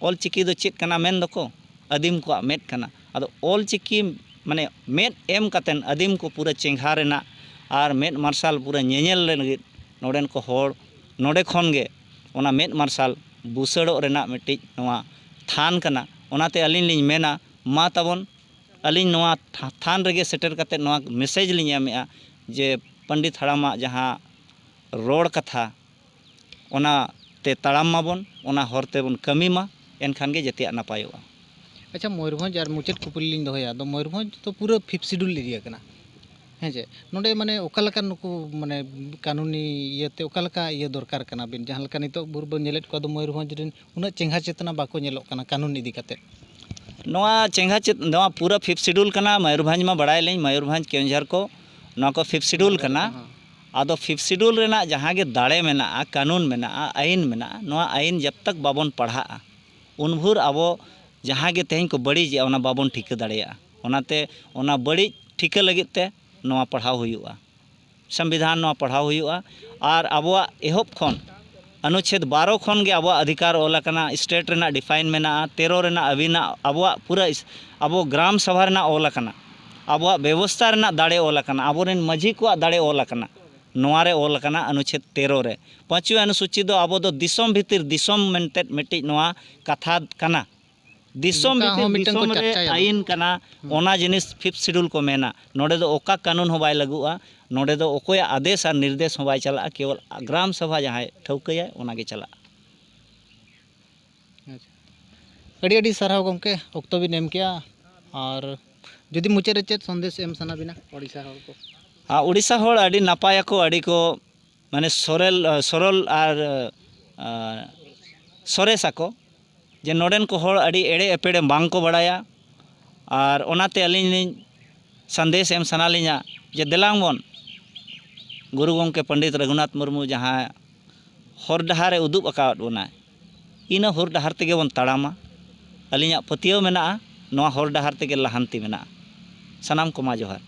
ᱚᱞ ᱪᱤᱠᱤ ᱫᱚ ᱪᱮᱫ ᱠᱟᱱᱟ ᱢᱮᱱ ᱫᱚᱠᱚ? ᱟᱹᱫᱤᱢ ᱠᱚᱣᱟᱜ ᱢᱮᱫ ᱠᱟᱱᱟ᱾ ᱟᱫᱚ ᱚᱞ ᱪᱤᱠᱤ, ᱢᱟᱱᱮ, ᱢᱮᱫ ᱮᱢ ᱠᱟᱛᱮᱱ ᱟᱹᱫᱤᱢ ᱠᱚ ᱯᱩᱨᱟᱹ ᱪᱮᱸᱜᱷᱟ ᱨᱮᱱᱟᱜ ᱟᱨ ᱢᱮᱫ ᱢᱟᱨᱥᱟᱞ ᱯᱩᱨᱟᱹ ᱧᱮᱧᱮᱞ ᱞᱟᱹᱜᱤᱫ ᱱᱚᱰᱮᱱ ᱠᱚ ᱦᱚᱲ ᱱᱚᱰᱮ ᱠᱷᱚᱱ ᱜᱮ ᱚᱱᱟ ᱢᱮᱫ ᱢᱟᱨᱥᱟᱞ ᱵᱩᱥᱟᱹᱲᱚᱜ ᱨᱮᱱᱟᱜ ᱢᱤᱫᱴᱤᱡ ᱱᱚᱣᱟ ᱛᱷᱟᱱ ᱠᱟᱱᱟ᱾ ᱚᱱᱟᱛᱮ ᱟᱹᱞᱤᱧ ᱞᱤᱧ ᱢᱮᱱᱟ, ᱢᱟ ᱛᱟᱵᱚᱱ, ᱟᱹᱞᱤᱧ ᱱᱚᱣᱟ ᱛᱷᱟ-, ᱛᱷᱟᱱ ᱨᱮᱜᱮ ᱥᱮᱴᱮᱨ ᱠᱟᱛᱮᱫ ᱱᱚᱣᱟ ᱢᱮᱥᱮᱡᱽ ᱞᱤᱧ ᱮᱢᱮᱫᱼᱟ ᱡᱮ ᱯᱚᱱᱰᱤᱛ ᱦᱟᱲᱟᱢᱟᱜ ᱡᱟᱦᱟᱸ ᱨᱚᱲ ᱠᱟᱛᱷᱟ, ᱚᱱᱟ ᱛᱮ ᱛᱟᱲᱟᱢ ᱢᱟᱵᱚᱱ, ᱚᱱᱟ ᱦᱚᱨ ᱛᱮᱵᱚᱱ ᱠᱟᱹᱢᱤ ᱢᱟ, ᱮᱱᱠᱷᱟᱱ ᱜᱮ ᱡᱮᱛᱮᱭᱟᱜ ᱱᱟᱯᱟᱭᱚᱜᱼᱟ᱾ ᱟᱪᱪᱷᱟ, ᱢᱚᱭᱩᱨᱵᱷᱚᱸᱡᱽ ᱟᱨ ᱢᱩᱪᱟᱹᱫ ᱠᱩᱠᱞᱤ ᱞᱤᱧ ᱫᱚᱦᱚᱭᱟ᱾ ᱟᱫᱚ ᱢᱚᱭᱩᱨᱵᱷᱚᱸᱡᱽ ᱫᱚ ᱯᱩᱨᱟᱹ ᱯᱷᱤᱯᱛᱷ ᱥᱤᱰᱩᱞ ᱮᱨᱤᱭᱟ ᱠᱟᱱᱟ, ᱦᱮᱸ ᱪᱮ? ᱱᱚᱰᱮ, ᱢᱟᱱᱮ, ᱚᱠᱟ ᱞᱮᱠᱟᱱ ᱱᱩᱠᱩ, ᱢᱟᱱᱮ, ᱠᱟᱹᱱᱩᱱᱤ ᱤᱭᱟᱹᱛᱮ ᱚᱠᱟ ᱞᱮᱠᱟ ᱤᱭᱟᱹ ᱫᱚᱨᱠᱟᱨ ᱠᱟᱱᱟ ᱵᱤᱱ? ᱡᱟᱦᱟᱸ ᱞᱮᱠᱟ ᱱᱤᱛᱚᱜ ᱵᱷᱳᱨ ᱵᱚᱱ ᱧᱮᱞᱮᱫ ᱠᱚᱣᱟ, ᱫᱚ ᱢᱚᱭᱩᱨᱵᱷᱚᱸᱡᱽ ᱨᱮᱱ ᱩᱱᱟᱹᱜ ᱪᱮᱸᱜᱷᱟ ᱪᱮᱛᱱᱟ ᱵᱟᱠᱚ ᱧᱮᱞᱚᱜ ᱠᱟᱱᱟ ᱠᱟᱹᱱᱩᱱ ᱤᱫᱤ ᱠᱟᱛᱮᱫ᱾ ᱱᱚᱣᱟ ᱪᱮᱸᱜᱷᱟ ᱪᱮᱫ, ᱱᱚᱣᱟ ᱯᱩᱨᱟᱹ ᱯᱷᱤᱯᱛᱷ ᱥᱤᱰᱩᱞ ᱠᱟᱱᱟ᱾ ᱢᱚᱭᱩᱨᱵᱷᱚᱸᱡᱽ ᱢᱟ ᱵᱟᱲᱟᱭ ᱞᱤᱧ, ᱢᱚᱭᱩᱨᱵᱷᱚᱸᱡᱽ, ᱠᱮᱣᱚᱱᱡᱷᱚᱨ ᱠᱚ, ᱱᱚᱣᱟ ᱠᱚ ᱯᱷᱤᱯᱛᱷ ᱥᱤᱰᱩᱞ ᱠᱟᱱᱟ᱾ ᱦᱮᱸ᱾ ᱟᱫᱚ ᱯᱷᱤᱯᱛᱷ ᱥᱤᱰᱩᱞ ᱨᱮᱱᱟᱜ ᱡᱟᱦᱟᱸ ᱜᱮ ᱫᱟᱲᱮ ᱢᱮᱱᱟᱜᱼᱟ, ᱠᱟᱹᱱᱩᱱ ᱢᱮᱱᱟᱜᱼᱟ, ᱟᱹᱭᱤᱱ ᱢᱮᱱᱟᱜᱼᱟ, ᱱᱚᱣᱟ ᱟᱹᱭᱤᱱ ᱡᱟᱵ ᱛᱟᱠ ᱵᱟᱵᱚᱱ ᱯᱟᱲᱦᱟᱜᱼᱟ, ᱩᱱ ᱵᱷᱳᱨ ᱟᱵᱚ ᱡᱟᱦᱟᱸ ᱜᱮ ᱛᱮᱦᱮᱧ ᱠᱚ ᱵᱟᱹᱲᱤᱡᱮᱜᱼᱟ, ᱚᱱᱟ ᱵᱟᱵᱚᱱ ᱴᱷᱤᱠᱟᱹ ᱫᱟᱲᱮᱭᱟᱜᱼᱟ᱾ ᱚᱱᱟᱛᱮ ᱚᱱᱟ ᱵᱟᱹᱲᱤᱡ ᱴᱷᱤᱠᱟᱹ ᱞᱟᱹᱜᱤᱫ ᱛᱮ ᱱᱚᱣᱟ ᱯᱟᱲᱦᱟᱣ ᱦᱩᱭᱩᱜᱼᱟ, ᱥᱚᱝᱵᱤᱫᱷᱟᱱ ᱱᱚᱣᱟ ᱯᱟᱲᱦᱟᱣ ᱦᱩᱭᱩᱜᱼᱟ᱾ ᱟᱨ ᱟᱵᱚᱣᱟᱜ ᱮᱦᱚᱵ ᱠᱷᱚᱱ ᱚᱱᱩᱪᱷᱮᱫ ᱵᱟᱨᱚ ᱠᱷᱚᱱ ᱜᱮ ᱟᱵᱚᱣᱟᱜ ᱚᱫᱷᱤᱠᱟᱨ ᱚᱞ ᱟᱠᱟᱱᱟ, ᱥᱴᱮᱴ ᱨᱮᱱᱟᱜ ᱰᱤᱯᱷᱟᱭᱤᱱ ᱢᱮᱱᱟᱜᱼᱟ, ᱛᱮᱨᱚ ᱨᱮᱱᱟᱜ ᱟᱹᱵᱤᱱᱟᱜ, ᱟᱵᱚᱣᱟᱜ ᱯᱩᱨᱟᱹ ᱤᱥ-, ᱟᱵᱚ ᱜᱨᱟᱢ ᱥᱟᱵᱷᱟ ᱨᱮᱱᱟᱜ ᱚᱞ ᱟᱠᱟᱱᱟ, ᱟᱵᱚᱣᱟᱜ ᱵᱮᱵᱚᱥᱛᱷᱟ ᱨᱮᱱᱟᱜ ᱫᱟᱲᱮ ᱚᱞ ᱟᱠᱟᱱᱟ, ᱟᱵᱚᱨᱮᱱ ᱢᱟᱹᱡᱷᱤ ᱠᱚᱣᱟᱜ ᱫᱟᱲᱮ ᱚᱞ ᱟᱠᱟᱱᱟ᱾ ᱱᱚᱣᱟ ᱨᱮ ᱚᱞ ᱟᱠᱟᱱᱟ ᱚᱱᱩᱪᱷᱮᱫ ᱛᱮᱨᱚ ᱨᱮ᱾ ᱯᱟᱸᱪᱣᱤ ᱚᱱᱩᱥᱩᱪᱤ ᱫᱚ ᱟᱵᱚ ᱫᱚ ᱫᱤᱥᱚᱢ ᱵᱷᱤᱛᱤᱨ ᱫᱤᱥᱚᱢ ᱢᱮᱱᱛᱮ ᱢᱤᱫᱴᱤᱡ ᱱᱚᱣᱟ ᱠᱟᱛᱷᱟ ᱠᱟᱱᱟ᱾ ᱫᱤᱥᱚᱢ ᱱᱚᱝᱠᱟ ᱵᱷᱤᱛᱤᱨ ᱦᱚᱸ ᱢᱤᱫᱴᱟᱝ ᱠᱚ ᱫᱤᱥᱚᱢ ᱨᱮ ᱪᱟᱨᱪᱟᱭᱟ᱾ ᱟᱹᱭᱤᱱ ᱠᱟᱱᱟ, ᱦᱩᱸ᱾ ᱚᱱᱟ ᱡᱤᱱᱤᱥ ᱯᱷᱤᱯᱛᱷ ᱥᱤᱰᱩᱞ ᱠᱚ ᱢᱮᱱᱟ᱾ ᱱᱚᱰᱮ ᱫᱚ ᱚᱠᱟ ᱠᱟᱹᱱᱩᱱ ᱦᱚᱸ ᱵᱟᱭ ᱞᱟᱹᱜᱩᱜᱼᱟ᱾ ᱱᱚᱰᱮ ᱫᱚ ᱚᱠᱚᱭᱟᱜ ᱟᱫᱮᱥ ᱟᱨ ᱱᱤᱨᱫᱮᱥ ᱦᱚᱸ ᱵᱟᱭ ᱪᱟᱞᱟᱜᱼᱟ, ᱠᱮᱣᱚᱞ ᱜᱨᱟᱢ ᱥᱟᱵᱷᱟ ᱡᱟᱦᱟᱸᱭ ᱴᱷᱟᱹᱣᱠᱟᱹᱭᱟᱭ, ᱚᱱᱟ ᱜᱮ ᱪᱟᱞᱟᱜᱼᱟ᱾ ᱟᱪᱪᱷᱟ᱾ ᱟᱹᱰᱤ ᱟᱹᱰᱤ ᱥᱟᱨᱦᱟᱣ ᱜᱚᱢᱠᱮ, ᱚᱠᱛᱚ ᱵᱤᱱ ᱮᱢ ᱠᱮᱜᱼᱟ ᱟᱨ ᱡᱩᱫᱤ ᱢᱩᱪᱟᱹᱫ ᱨᱮ ᱪᱮᱫ ᱥᱚᱱᱫᱮᱥ ᱮᱢ ᱥᱟᱱᱟ ᱵᱤᱱᱟ ᱳᱰᱤᱥᱟ ᱦᱚᱲ ᱠᱚ? ᱟᱨ ᱳᱰᱤᱥᱟ ᱦᱚᱲ ᱟᱹᱰᱤ ᱱᱟᱯᱟᱭᱟᱠᱚ, ᱟᱹᱰᱤ ᱠᱚ ᱢᱟᱱᱮ ᱥᱚᱨᱮᱞ, ᱥᱚᱨᱚᱞ ᱟᱨ, ᱟᱨ ᱥᱚᱨᱮᱥ ᱟᱠᱚ, ᱡᱮ ᱱᱚᱰᱮᱱ ᱠᱚ ᱦᱚᱲ ᱟᱹᱰᱤ ᱮᱲᱮ ᱮᱯᱮᱲᱮ ᱵᱟᱝ ᱠᱚ ᱵᱟᱲᱟᱭᱟ᱾ ᱟᱨ ᱚᱱᱟᱛᱮ ᱟᱹᱞᱤᱧ ᱞᱤᱧ ᱥᱟᱸᱫᱮᱥ ᱮᱢ ᱥᱟᱱᱟ ᱞᱤᱧᱟ ᱡᱮ ᱫᱮᱞᱟᱝ ᱵᱚᱱ ᱜᱩᱨᱩ ᱜᱚᱢᱠᱮ ᱯᱚᱱᱰᱤᱛ ᱨᱚᱜᱷᱩᱱᱟᱛᱷ ᱢᱩᱨᱢᱩ ᱡᱟᱦᱟᱸ ᱦᱚᱨ ᱰᱟᱦᱟᱨ ᱮ ᱩᱫᱩᱜ ᱟᱠᱟᱫ ᱵᱚᱱᱟᱭ, ᱤᱱᱟᱹ ᱦᱚᱨ ᱰᱟᱦᱟᱨ ᱛᱮᱜᱮ ᱵᱚᱱ ᱛᱟᱲᱟᱢᱟ᱾ ᱟᱹᱞᱤᱧᱟᱜ ᱯᱟᱹᱛᱭᱟᱹᱣ ᱢᱮᱱᱟᱜᱼᱟ, ᱱᱚᱣᱟ ᱦᱚᱨ ᱰᱟᱦᱟᱨ ᱛᱮᱜᱮ ᱞᱟᱦᱟᱱᱛᱤ ᱢᱮᱱᱟᱜᱼᱟ᱾ ᱥᱟᱱᱟᱢ ᱠᱚᱢᱟ ᱡᱚᱦᱟᱨ᱾